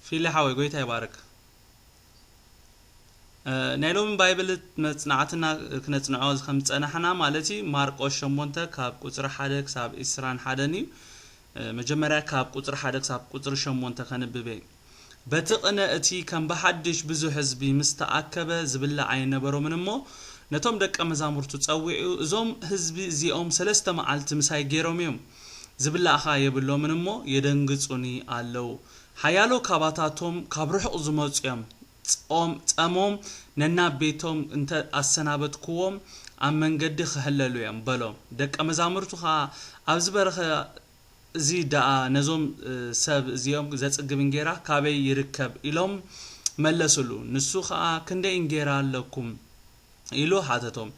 ፊሊ ሓወይ፣ ጎይታ ይባርክ። እ፣ ናይ ሎሚ ባይብል መጽናዕትና ክነጽንዖ ከም ዝጸናሕና ማለት እዩ፣ ማርቆስ ሸሞንተ ካብ ቁጽሪ ሓደ ክሳብ ዕስራን ሓደን እዩ። እ፣ መጀመርያ ካብ ቁጽሪ ሓደ ክሳብ ቁጽሪ ሸሞንተ ከንብብ እየ። በቲ ቅነ እቲ ከም ብሓድሽ ብዙሕ ህዝቢ ምስ ተኣከበ፣ ዝብላዕ ኣይነበሮምን እሞ፣ ነቶም ደቀ መዛሙርቱ ጸዊዑ፣ እዞም ህዝቢ እዚኦም ሰለስተ መዓልቲ ምሳይ ገይሮም እዮም፣ ዝብላዕ ኸኣ የብሎምን እሞ፣ የደንግጹኒ ኣለዉ። ሓያሎ ካባታቶም ካብ ርሑቕ ዝመጹ እዮም። ጾም-፣ ጸሞም ነናብ ቤቶም እንተ ኣሰናበትክዎም፣ ኣብ መንገዲ ክሕለሉ እዮም፣ በሎም። ደቀ መዛሙርቱ ኸኣ፣ ኣብዚ በረኸ እዚ ደኣ ነዞም፣ እ፣ ሰብ እዚኦም ዘጽግብ እንጌራ ካበይ ይርከብ? ኢሎም መለሱሉ። ንሱ ኸኣ፣ ክንደይ እንጌራ ኣለኩም? ኢሉ ሓተቶም።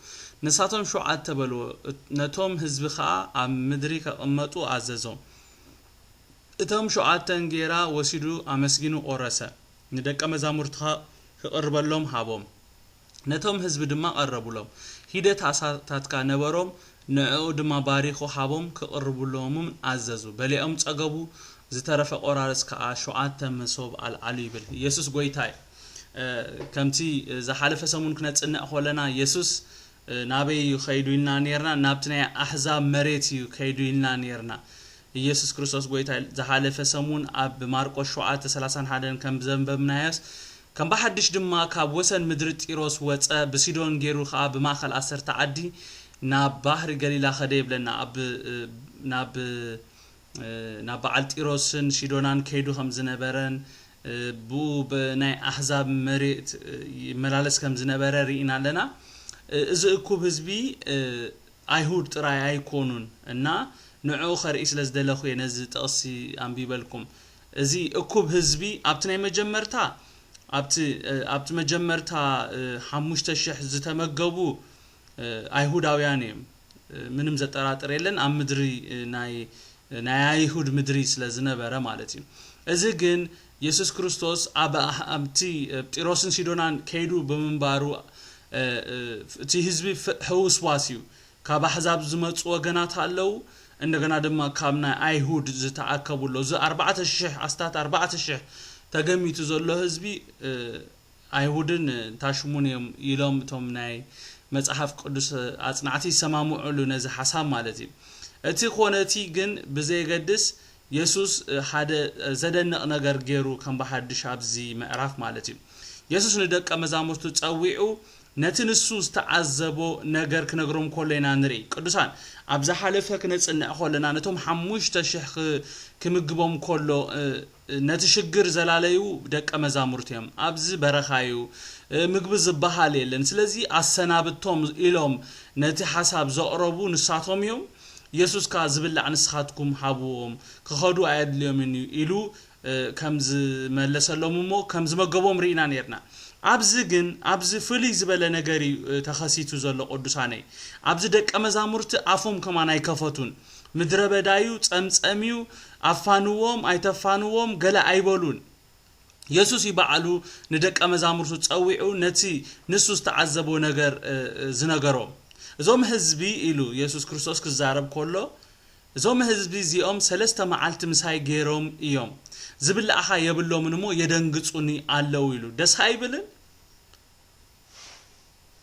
ንሳቶም፣ ሸውዓተ በልዎ። እት-፣ ነቶም ህዝቢ ኸኣ ኣብ ምድሪ ከቐመጡ ኣዘዞም። እቶም ሸውዓተ እንጌራ ወሲዱ ኣመስጊኑ ቆረሰ። ንደቀ መዛሙርቱ ኸኣ ክቕርበሎም ሃቦም። ነቶም ህዝቢ ድማ ቀረቡሎም። ሒደት ዓሳታትካ ነበሮም፣ ንዕኡ ድማ ባሪኹ ሃቦም፣ ክቕርብሎምን ኣዘዙ። በሊዖም ጸገቡ፣ ዝተረፈ ቆራርጽ ከኣ ሸውዓተ መሶብ ኣልዓሉ ይብል። ኢየሱስ ጎይታ እዩ። እ፣ ከምቲ ዝሓለፈ ሰሙን ክነጽንዕ ከለና፣ ኢየሱስ፣ እ፣ ናበይ እዩ ከይዱ ኢልና ኔርና? ናብቲ ናይ ኣሕዛብ መሬት እዩ ከይዱ ኢልና ኔርና። ኢየሱስ ክርስቶስ ጎይታ እዩ። ዝሓለፈ ሰሙን ኣብ ማርቆስ ሸውዓተ ሰላሳን ሓደን ከም ዘንበብናዮስ፣ ከም ብሓድሽ ድማ ካብ ወሰን ምድሪ ጢሮስ ወጸ፣ ብሲዶን ገይሩ ኸኣ ብማእከል ዓሰርተ ዓዲ ናብ ባሕሪ ገሊላ ኸደ ይብለና። ኣብ፣ እ፣ ናብ፣ እ፣ ናብ በዓል ጢሮስን ሲዶናን ከይዱ ከም ዝነበረን፣ እ፣ ብኡ ብናይ ኣሕዛብ መሬት፣ እ፣ ይመላለስ ከም ዝነበረ ርኢና ኣለና። እ፣ እዚ እኩብ ህዝቢ፣ እ፣ ኣይሁድ ጥራይ ኣይኮኑን እና ንዕኡ ከርኢ ስለ ዝደለኹ እየ ነዚ ጥቕሲ ኣንቢበልኩም። እዚ እኩብ ህዝቢ ኣብቲ ናይ መጀመርታ፣ ኣብቲ፣ እ፣ ኣብቲ መጀመርታ፣ እ፣ ሓሙሽተ ሽሕ ዝተመገቡ፣ እ፣ ኣይሁዳውያን እዮም። እ፣ ምንም ዘጠራጥር የለን። ኣብ ምድሪ፣ እ፣ ናይ፣ ናይ ኣይሁድ ምድሪ ስለ ዝነበረ ማለት እዩ። እዚ ግን የሱስ ክርስቶስ ኣብ፣ ኣብቲ፣ እ፣ ጢሮስን ሲዶናን ከይዱ ብምንባሩ፣ እ፣ እ፣ እቲ ህዝቢ ፍ-፣ ሕውስዋስ እዩ። ካብ ኣሕዛብ ዝመጹ ወገናት ኣለዉ። እንደገና ድማ ካብ ናይ ኣይሁድ ዝተኣከቡ ኣለዉ። እዚ ኣርባዕተ ሽሕ፣ ኣስታት ኣርባዕተ ሽሕ ተገሚቱ ዘሎ ህዝቢ፣ እ፣ ኣይሁድን ታሽሙን እዮም ኢሎም እቶም ናይ መጽሓፍ ቅዱስ ኣጽናዕቲ ይሰማምዑሉ ነዚ ሓሳብ ማለት እዩ። እቲ ኮነ እቲ ግን ብዘየገድስ የሱስ ሓደ ዘደንቕ ነገር ገይሩ ከም ብሓድሽ ኣብዚ ምዕራፍ ማለት እዩ። የሱስ ንደቀ መዛሙርቱ ጸዊዑ ነቲ ንሱ ዝተዓዘቦ ነገር ክነግሮም ከሎ ኢና ንርኢ። ቅዱሳን፣ ኣብ ዝሓለፈ ክነጽንዕ ከለና ነቶም ሓሙሽተ ሽሕ ክ-፣ ክምግቦም ከሎ፣ እ፣ ነቲ ሽግር ዘላለዩ ደቀ መዛሙርቱ እዮም። ኣብዚ በረኻ እዩ፣ እ፣ ምግቢ ዝበሃል የለን። ስለዚ ኣሰናብቶም ኢሎም ነቲ ሓሳብ ዘቕረቡ ንሳቶም እዮም። የሱስ ከኣ ዝብላዕ ንስኻትኩም ሃብዎም፣ ክኸዱ ኣየድልዮምን እዩ ኢሉ፣ እ፣ ከም ዝመለሰሎም እሞ ከም ዝመገቦም ርኢና ነርና። ኣብዚ ግን፣ ኣብዚ ፍልይ ዝበለ ነገር እዩ፣ እ፣ ተኸሲቱ ዘሎ ቅዱሳነይ። ኣብዚ ደቀ መዛሙርቲ ኣፎም ከማን ኣይከፈቱን። ምድረ በዳ እዩ፣ ጸምጸም እዩ፣ ኣፋንዎም፣ ኣይተፋንዎም፣ ገለ ኣይበሉን። የሱስ እዩ ባዕሉ ንደቀ መዛሙርቱ ጸዊዑ ነቲ ንሱ ዝተዓዘቦ ነገር፣ እ፣ እ፣ ዝነገሮም። እዞም ህዝቢ ኢሉ የሱስ ክርስቶስ ክዛረብ ከሎ፣ እዞም ህዝቢ እዚኦም ሰለስተ መዓልቲ ምሳይ ገይሮም እዮም። ዝብላዕኻ የብሎምን እሞ የደንግጹኒ ኣለዉ ኢሉ። ደስ ኣይብልን?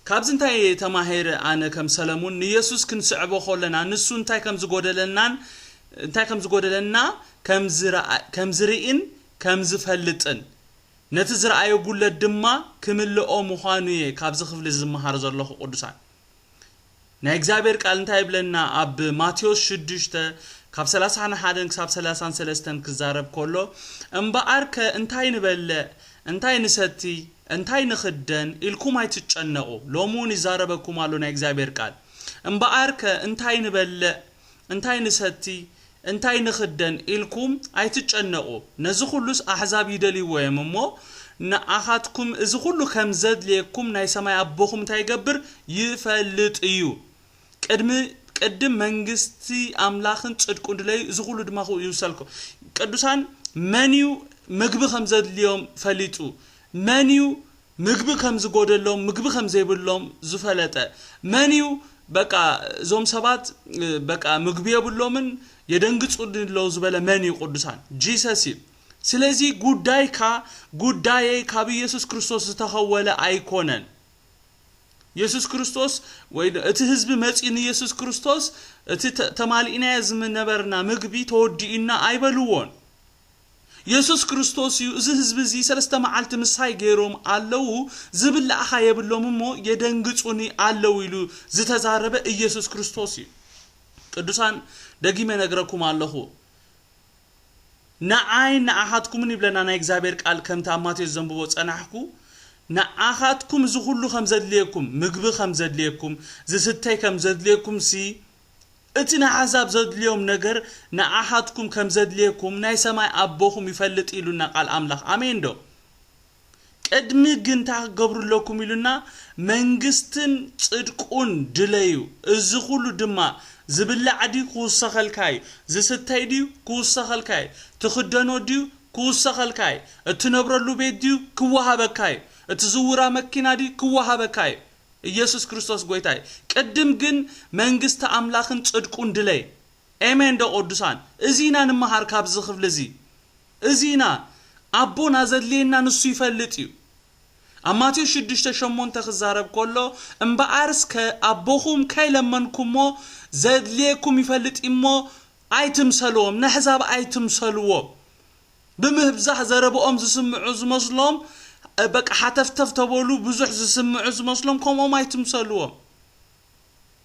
ካብዚ እንታይ ተማሂረ ኣነ ከም ሰለሙን? ንየሱስ ክንስዕቦ ከለና ንሱ እንታይ ከም ዝጎደለናን እንታይ ከም ዝጎደለና ከም ዝረኣ-፣ ከም ዝርእን ከም ዝፈልጥን ነቲ ዝረኣዮ ጉለት ድማ ክምልኦ ምዃኑ እየ ካብዚ ክፍሊ ዝመሃር ዘለኹ ቅዱሳን። ናይ እግዚኣብሔር ቃል እንታይ ይብለና? ኣብ ማቴዎስ ሽዱሽተ ካብ ሰላሳን ሓደን ክሳብ ሰላሳን ሰለስተን ክዛረብ ከሎ፣ እምበኣርከ እንታይ ንበልዕ፣ እንታይ ንሰቲ፣ እንታይ ንኽደን ኢልኩም ኣይትጨነቑ። ሎሚ እውን ይዛረበኩም ኣሎ ናይ እግዚኣብሔር ቃል። እምበኣርከ እንታይ ንበልዕ፣ እንታይ ንሰቲ፣ እንታይ ንኽደን ኢልኩም ኣይትጨነቑ። ነዚ ኹሉስ ኣሕዛብ ይደልይዎ እዮም እሞ፣ ንኣኻትኩም እዚ ኹሉ ከም ዘድልየኩም ናይ ሰማይ ኣቦኹም እንታይ ይገብር? ይፈልጥ እዩ። ቅድሚ፣ ቅድም መንግስቲ ኣምላኽን ጽድቁን ድለዩ፣ እዚ ኹሉ ድማ ይውሰልኩም። ቅዱሳን፣ መን እዩ ምግቢ ከም ዘድልዮም ፈሊጡ? መን እዩ ምግቢ ከም ዝጎደሎም፣ ምግቢ ከም ዘይብሎም ዝፈለጠ? መን እዩ በቃ እዞም ሰባት፣ እ፣ በቃ ምግቢ የብሎምን የደንግጹኒ ኣለዉ ዝበለ መን እዩ? ቅዱሳን፣ ጂሰስ እዩ። ስለዚ ጉዳይካ፣ ጉዳየይ ካብ ኢየሱስ ክርስቶስ ዝተኸወለ ኣይኮነን። ኢየሱስ ክርስቶስ ወይ እቲ ህዝቢ መጺኡ ንኢየሱስ ክርስቶስ እቲ ተ-፣ ተማሊእናዮ ዝነበርና ምግቢ ተወዲኡና ኣይበልዎን። ኢየሱስ ክርስቶስ እዩ፣ "እዚ ህዝቢ እዚ ሰለስተ መዓልቲ ምሳይ ገይሮም ኣለዉ፣ ዝብላዕ ኸኣ የብሎም እሞ የደንግጹኒ ኣለዉ" ኢሉ ዝተዛረበ ኢየሱስ ክርስቶስ እዩ። ቅዱሳን፣ ደጊመ ነግረኩም ኣለኹ፣ ንዓይ ንዓኻትኩምን ይብለና ናይ እግዚኣብሔር ቃል፣ ከምቲ ኣብ ማቴዎስ ዘንብቦ ጸናሕኩ፣ ንዓኻትኩም እዚ ኩሉ ከም ዘድልየኩም፣ ምግቢ ከም ዘድልየኩም፣ ዝስተይ ከም ዘድልየኩም ሲ፣ እቲ ንኣሕዛብ ዘድልዮም ነገር ንዓኻትኩም ከም ዘድልየኩም ናይ ሰማይ ኣቦኹም ይፈልጥ ኢሉና ቃል ኣምላኽ። ኣሜን ዶ? ቅድሚ ግን እንታይ ክገብሩ ኣለኩም ኢሉና? መንግስትን ጽድቁን ድለዩ። እዚ ኩሉ ድማ ዝብላዕ ድዩ ክውሰኸልካ እዩ፣ ዝስተይ ድዩ ክውሰኸልካ እዩ፣ ትኽደኖ ድዩ ክውሰኸልካ እዩ፣ እትነብረሉ ቤት ድዩ ክወሃበካ እዩ፣ እቲ ዝውራ መኪና ድዩ ክወሃበካ እዩ። ኢየሱስ ክርስቶስ ጎይታ እዩ። ቅድም ግን መንግስቲ ኣምላኽን ጽድቁን ድለይ። ኤሜን ዶ ቅዱሳን? እዚ ኢና ንመሃር ካብዚ ክፍሊ እዚ። እዚ ኢና። ኣቦና ዘድልየና ንሱ ይፈልጥ እዩ። ኣብ ማቴዎስ ሽዱሽተ ሸሞንተ ክዛረብ ከሎ፣ "እምበኣርስ ከ ኣቦኹም ከይለመንኩሞ ዘድልየኩም ይፈልጥ እሞ ኣይትምሰልዎም፣ ነሕዛብ ኣይትምሰልዎም።" ብምብዛሕ ዘረብኦም ዝስምዑ ዝመስሎም፣ በቃ ሓተፍተፍ ተበሉ፣ ብዙሕ ዝስምዑ ዝመስሎም፣ ከምኦም ኣይትምሰልዎም።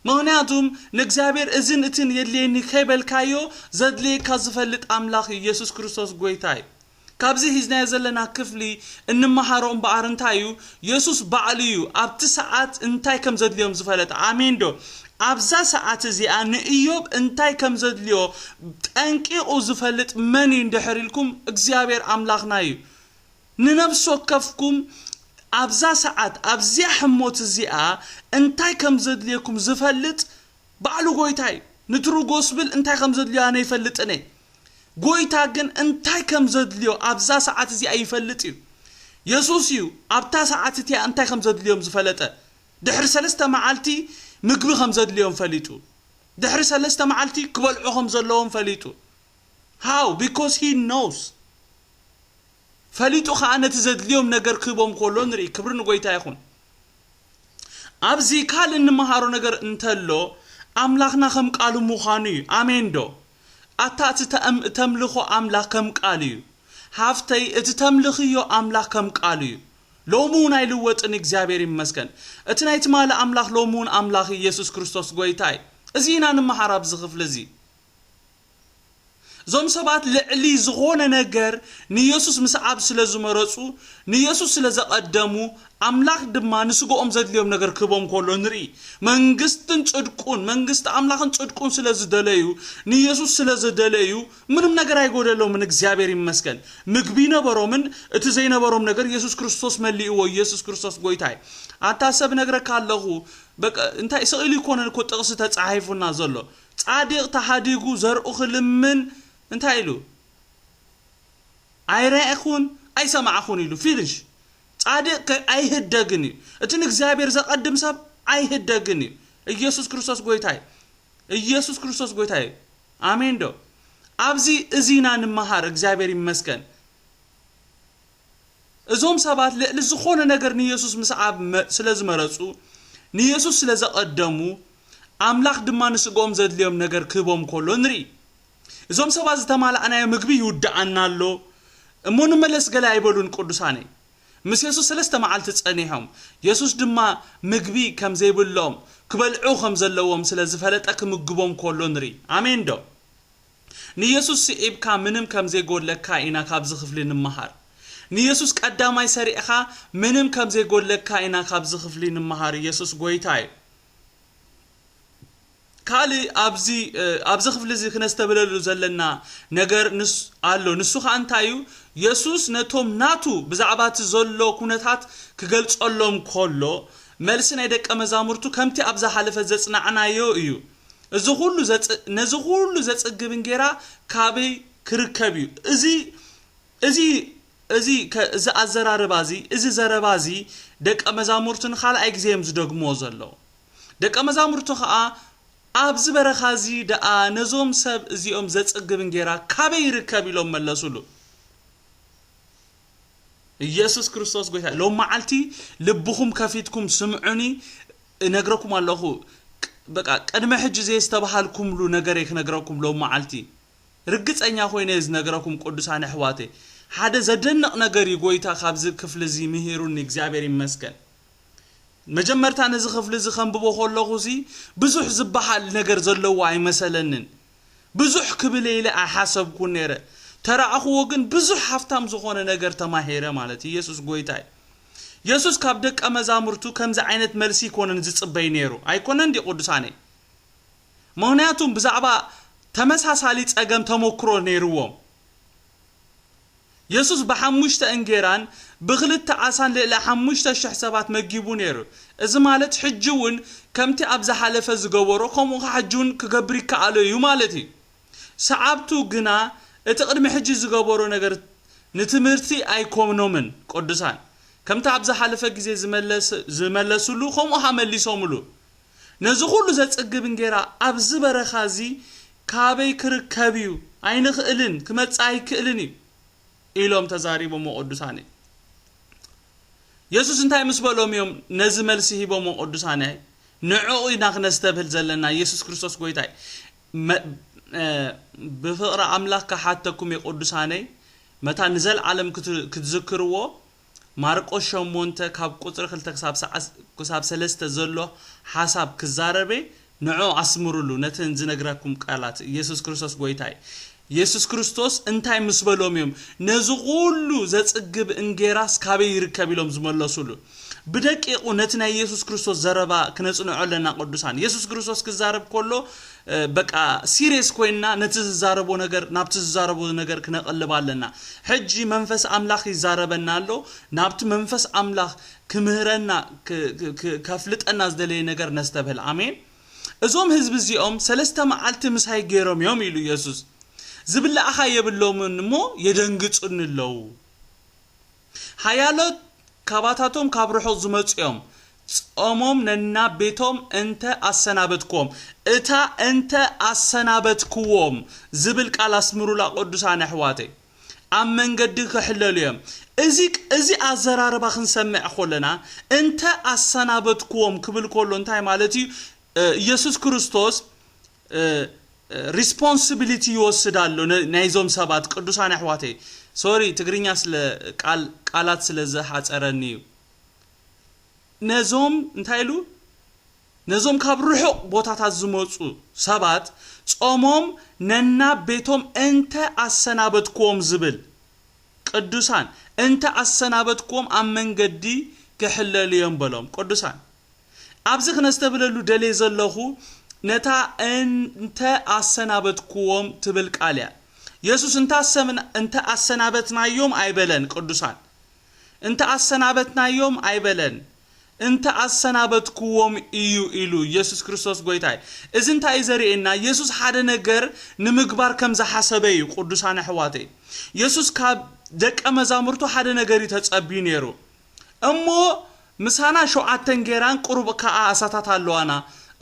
ምኽንያቱም ንእግዚኣብሔር እዝን እትን የድልየኒ ከይበልካዮ፣ ዘድልየካ ዝፈልጥ ኣምላኽ እዩ። ኢየሱስ ክርስቶስ ጎይታ እዩ። ካብዚ ሒዝናዮ ዘለና ክፍሊ እንመሃሮ እምበኣር እንታይ እዩ? የሱስ ባዕሉ እዩ ኣብቲ ሰዓት እንታይ ከም ዘድልዮም ዝፈለጠ። ኣሜን ዶ? ኣብዛ ሰዓት እዚኣ ንእዮብ እንታይ ከም ዘድልዮ ጠንቂቑ ዝፈልጥ መን እዩ እንድሕር ኢልኩም፣ እግዚኣብሔር ኣምላኽና እዩ። ንነፍሲ ወከፍኩም ኣብዛ ሰዓት፣ ኣብዚኣ ሕሞት እዚኣ እንታይ ከም ዘድልየኩም ዝፈልጥ ባዕሉ ጎይታ እዩ። ንትሩ ጎስብል እንታይ ከም ዘድልዮ ኣነ ይፈልጥን እየ። ጎይታ ግን እንታይ ከም ዘድልዮ ኣብዛ ሰዓት እዚኣ ይፈልጥ እዩ። የሱስ እዩ ኣብታ ሰዓት እቲኣ እንታይ ከም ዘድልዮም ዝፈለጠ። ድሕሪ ሰለስተ መዓልቲ ምግቢ ከም ዘድልዮም ፈሊጡ። ድሕሪ ሰለስተ መዓልቲ ክበልዑ ከም ዘለዎም ፈሊጡ። How? Because he knows። ፈሊጡ ኸኣ ነቲ ዘድልዮም ነገር ክህቦም ከሎ ንርኢ። ክብሪ ንጎይታ ይኹን። ኣብዚ ካልእ እንመሃሮ ነገር እንተሎ፣ ኣምላኽና ከም ቃሉ ምዃኑ እዩ። ኣሜን ዶ? ኣታ እቲ ተእም-፣ ተምልኾ ኣምላኽ ከም ቃሉ እዩ። ሃፍተይ፣ እቲ ተምልኽዮ ኣምላኽ ከም ቃሉ እዩ። ሎሚ እውን ኣይልወጥን፣ እግዚኣብሔር ይመስገን። እቲ ናይ ትማሊ ኣምላኽ ሎሚ እውን ኣምላኽ ኢየሱስ ክርስቶስ ጎይታ እዩ። እዚ ኢና ንምሃር ኣብዚ ክፍሊ እዚ። እዞም ሰባት ልዕሊ ዝኾነ ነገር ንየሱስ ምስዓብ ስለ ዝመረጹ፣ ንየሱስ ስለ ዘቐደሙ፣ ኣምላኽ ድማ ንስግኦም ዘድልዮም ነገር ክህቦም ከሎ ንርኢ። መንግስትን ጽድቁን፣ መንግስቲ ኣምላኽን ጽድቁን ስለ ዝደለዩ፣ ንየሱስ ስለ ዝደለዩ፣ ምንም ነገር ኣይጎደሎምን። እግዚኣብሔር ይመስገን። ምግቢ ነበሮምን እቲ ዘይነበሮም ነገር የሱስ ክርስቶስ መሊእዎ። ኢየሱስ ክርስቶስ ጎይታ እዩ። ኣንታ ሰብ ነግረካ ኣለኹ፣ በቃ እንታይ ስቕ ኢሉ ይኮነን እኮ ጥቕሲ ተጻሒፉና ዘሎ። ጻድቕ ተሃዲጉ ዘርኡ ክልምን እንታይ ኢሉ? "ኣይረኣኹን ኣይሰማዕኹን" ኢሉ። ፊኒሽ። ጻድቕ ከ-፣ ኣይህደግን እዩ። እቲ ንእግዚኣብሔር ዘቐድም ሰብ ኣይህደግን እዩ። ኢየሱስ ክርስቶስ ጎይታ እዩ። ኢየሱስ ክርስቶስ ጎይታ እዩ። ኣሜን ዶ? ኣብዚ እዚና ንምሃር። እግዚኣብሔር ይመስገን። እዞም ሰባት ልዕሊ ዝኾነ ነገር ንየሱስ ምስዓብ መ-፣ ስለ ዝመረጹ፣ ንየሱስ ስለ ዘቐደሙ፣ ኣምላኽ ድማ ንስግኦም ዘድልዮም ነገር ክህቦም ከሎ ንርኢ። እዞም ሰባት ዝተማላእናዮ ምግቢ ይውድኣና ኣሎ እሞ ንመለስ ገለ ኣይበሉን ቅዱሳነይ። ምስ የሱስ ሰለስተ መዓልቲ ጸኒሖም፣ የሱስ ድማ ምግቢ ከም ዘይብሎም፣ ክበልዑ ከም ዘለዎም ስለ ዝፈለጠ ክምግቦም ከሎ ንርኢ። ኣሜን ዶ? ንየሱስ ስዒብካ ምንም ከም ዘይጎድለካ ኢና ካብዚ ክፍሊ ንምሃር። ንየሱስ ቀዳማይ ሰሪዕኻ ምንም ከም ዘይጎድለካ ኢና ካብዚ ክፍሊ ንምሃር። የሱስ ጎይታ እዩ። ካልእ ኣብዚ፣ እ፣ ኣብዚ ክፍሊ እዚ ክነስተብለሉ ዘለና ነገር ንስ-፣ ኣሎ። ንሱ ኸኣ እንታይ እዩ? የሱስ ነቶም ናቱ ብዛዕባ እቲ ዘሎ ኩነታት ክገልጸሎም ከሎ፣ መልሲ ናይ ደቀ መዛሙርቱ ከምቲ ኣብ ዝሓለፈ ዘጽናዕናዮ እዩ። እዚ ኹሉ ዘጽ-፣ ነዚ ኹሉ ዘጽግብ እንጌራ ካበይ ክርከብ እዩ? እዚ፣ እዚ፣ እዚ ከ-፣ እዚ ኣዘራርባ እዚ፣ እዚ ዘረባ እዚ ደቀ መዛሙርቱ ንኻልኣይ ግዜ እዮም ዝደግምዎ ዘለዉ። ደቀ መዛሙርቱ ኸኣ፣ "ኣብዚ በረኻ እዚ ደኣ ነዞም ሰብ እዚኦም ዘጽግብ እንጌራ ካበይ ይርከብ?" ኢሎም መለሱሉ። ኢየሱስ ክርስቶስ ጎይታ። ሎም መዓልቲ ልብኹም ከፊትኩም ስምዑኒ፣ እነግረኩም ኣለኹ። በቃ ቅድሚ ሕጂ ዘየስተባሃልኩምሉ ነገር እየ ክነግረኩም። ሎም መዓልቲ ርግጸኛ ኮይነ እየ ዝነግረኩም ቅዱሳን ኣሕዋተይ። ሓደ ዘደንቕ ነገር እዩ ጎይታ ካብዚ ክፍሊ እዚ ምሂሩኒ፣ እግዚኣብሔር ይመስገን። መጀመርታ ነዚ ክፍሊ እዚ ከንብቦ ከለኹ እዚ ብዙሕ ዝበሃል ነገር ዘለዎ ኣይመሰለንን። ብዙሕ ክብል ኢለ ኣይሓሰብኩን ነይረ። ተራእኽዎ ግን ብዙሕ ሃፍታም ዝኾነ ነገር ተማሂረ ማለት እዩ። ኢየሱስ ጎይታ እዩ። ኢየሱስ ካብ ደቀ መዛሙርቱ ከምዚ ዓይነት መልሲ ኣይኮነን ዝጽበይ ነይሩ። ኣይኮነን ድዩ ቅዱሳነይ? ምኽንያቱም ብዛዕባ ተመሳሳሊ ጸገም ተመክሮ ነይርዎም። የሱስ ብሓሙሽተ እንጌራን ብኽልተ ዓሳን ልዕሊ ሓሙሽተ ሽሕ ሰባት መጊቡ ነይሩ። እዚ ማለት ሕጂ እውን ከምቲ ኣብ ዝሓለፈ ዝገበሮ ከምኡ ኸዓ ሕጂ እውን ክገብር ይከኣሎ እዩ ማለት እዩ። ሰዓብቱ ግና እቲ ቅድሚ ሕጂ ዝገበሮ ነገር ንትምህርቲ ኣይኮኖምን። ቅዱሳን ከምቲ ኣብ ዝሓለፈ ግዜ ዝመለስ-፣ ዝመለሱሉ ከምኡ ኸዓ መሊሶምሉ። ነዚ ኹሉ ዘጽግብ እንጌራ ኣብዚ በረኻ እዚ ካበይ ክርከብ እዩ? ኣይንኽእልን፣ ክመጽእ ኣይክእልን እዩ ኢሎም ተዛሪቦሞ ቅዱሳነይ። የሱስ እንታይ ምስ በሎም እዮም ነዚ መልሲ ሂቦሞ ቅዱሳነይ? ንዕኡ ኢና ክነስተብህል ዘለና። የሱስ ክርስቶስ ጎይታይ። መ-፣ እ፣ ብፍቕሪ ኣምላኽ ክሓተኩም እየ ቅዱሳነይ፣ መታ ንዘለዓለም ክት-፣ ክትዝክርዎ፣ ማርቆስ ሸሞንተ ካብ ቁጽሪ ክልተ ክሳብ ሰዓ-፣ ክሳብ ሰለስተ ዘሎ ሓሳብ ክዛረበ ንዑ ኣስምሩሉ፣ ነተን ዝነግረኩም ቃላት። ኢየሱስ ክርስቶስ ጎይታይ። ኢየሱስ ክርስቶስ እንታይ ምስ በሎም እዮም፣ "ነዚ ኹሉ ዘጽግብ እንጌራስ ካበይ ይርከብ?" ኢሎም ዝመለሱሉ። ብደቂቑ ነቲ ናይ ኢየሱስ ክርስቶስ ዘረባ ክነጽንዖ ኣለና ቅዱሳን። ኢየሱስ ክርስቶስ ክዛረብ ከሎ፣ እ፣ በቃ ሲሪየስ ኮይንና ነቲ ዝዛረቦ ነገር፣ ናብቲ ዝዛረቦ ነገር ክነቐልብ ኣለና። ሕጂ መንፈስ ኣምላኽ ይዛረበና ኣሎ። ናብቲ መንፈስ ኣምላኽ ክምህረና፣ ክ-፣ ክ-፣ ክ-፣ ከፍልጠና ዝደለየ ነገር ነስተብህል። ኣሜን። "እዞም ህዝቢ እዚኦም ሰለስተ መዓልቲ ምሳይ ገይሮም እዮም" ኢሉ ኢየሱስ። "ዝብላዕኻ የብሎምን እሞ የደንግጹኒ ኣለዉ። ሓያሎት ካባታቶም ካብ ርሑቕ ዝመጹ እዮም። ጾሞም ነናብ ቤቶም እንተ ኣሰናበትክዎም"፣ እታ "እንተ ኣሰናበትክዎም" ዝብል ቃል ኣስምሩላ ቅዱሳን ኣሕዋተይ። "ኣብ መንገዲ ክሕለሉ እዮም።" እዚ፣ እዚ ኣዘራርባ ክንሰምዕ ከለና፣ "እንተ ኣሰናበትክዎም" ክብል ከሎ እንታይ ማለት እዩ? እ፣ ኢየሱስ ክርስቶስ፣ እ፣ እ፣ ሪስፖንሲቢሊቲ ይወስድ ኣሎ ነ-፣ ናይዞም ሰባት ቅዱሳን ኣሕዋተይ። ሶሪ፣ ትግርኛ ስለ ቃል-፣ ቃላት ስለ ዝሓጸረኒ እዩ። ነዞም እንታይ ኢሉ? ነዞም ካብ ርሑቕ ቦታታት ዝመጹ ሰባት ጾሞም ነናብ ቤቶም እንተ ኣሰናበትክዎም ዝብል፣ ቅዱሳን፣ "እንተ ኣሰናበትክዎም ኣብ መንገዲ ክሕለሉ እዮም" በሎም። ቅዱሳን፣ ኣብዚ ክነስተብለሉ ደልየ ዘለኹ ነታ "እንተ ኣሰናበትክዎም" ትብል ቃል እያ። የሱስ "እንተ ኣሰምና-፣ እንተ ኣሰናበትናዮም" ኣይበለን ቅዱሳን። "እንተ ኣሰናበትናዮም" ኣይበለን። "እንተ ኣሰናበትክዎም እዩ" ኢሉ ኢየሱስ ክርስቶስ ጎይታይ። እዚ እንታይ እዩ ዘርእየና? ኢየሱስ ሓደ ነገር ንምግባር ከም ዝሓሰበ እዩ ቅዱሳን ኣሕዋተይ። ኢየሱስ ካብ ደቀ መዛሙርቱ ሓደ ነገር እዩ ተጸብዩ ነይሩ። "እሞ ምሳና ሸውዓተ እንጌራን ቁሩብ ከኣ ዓሳታት ኣለዋና።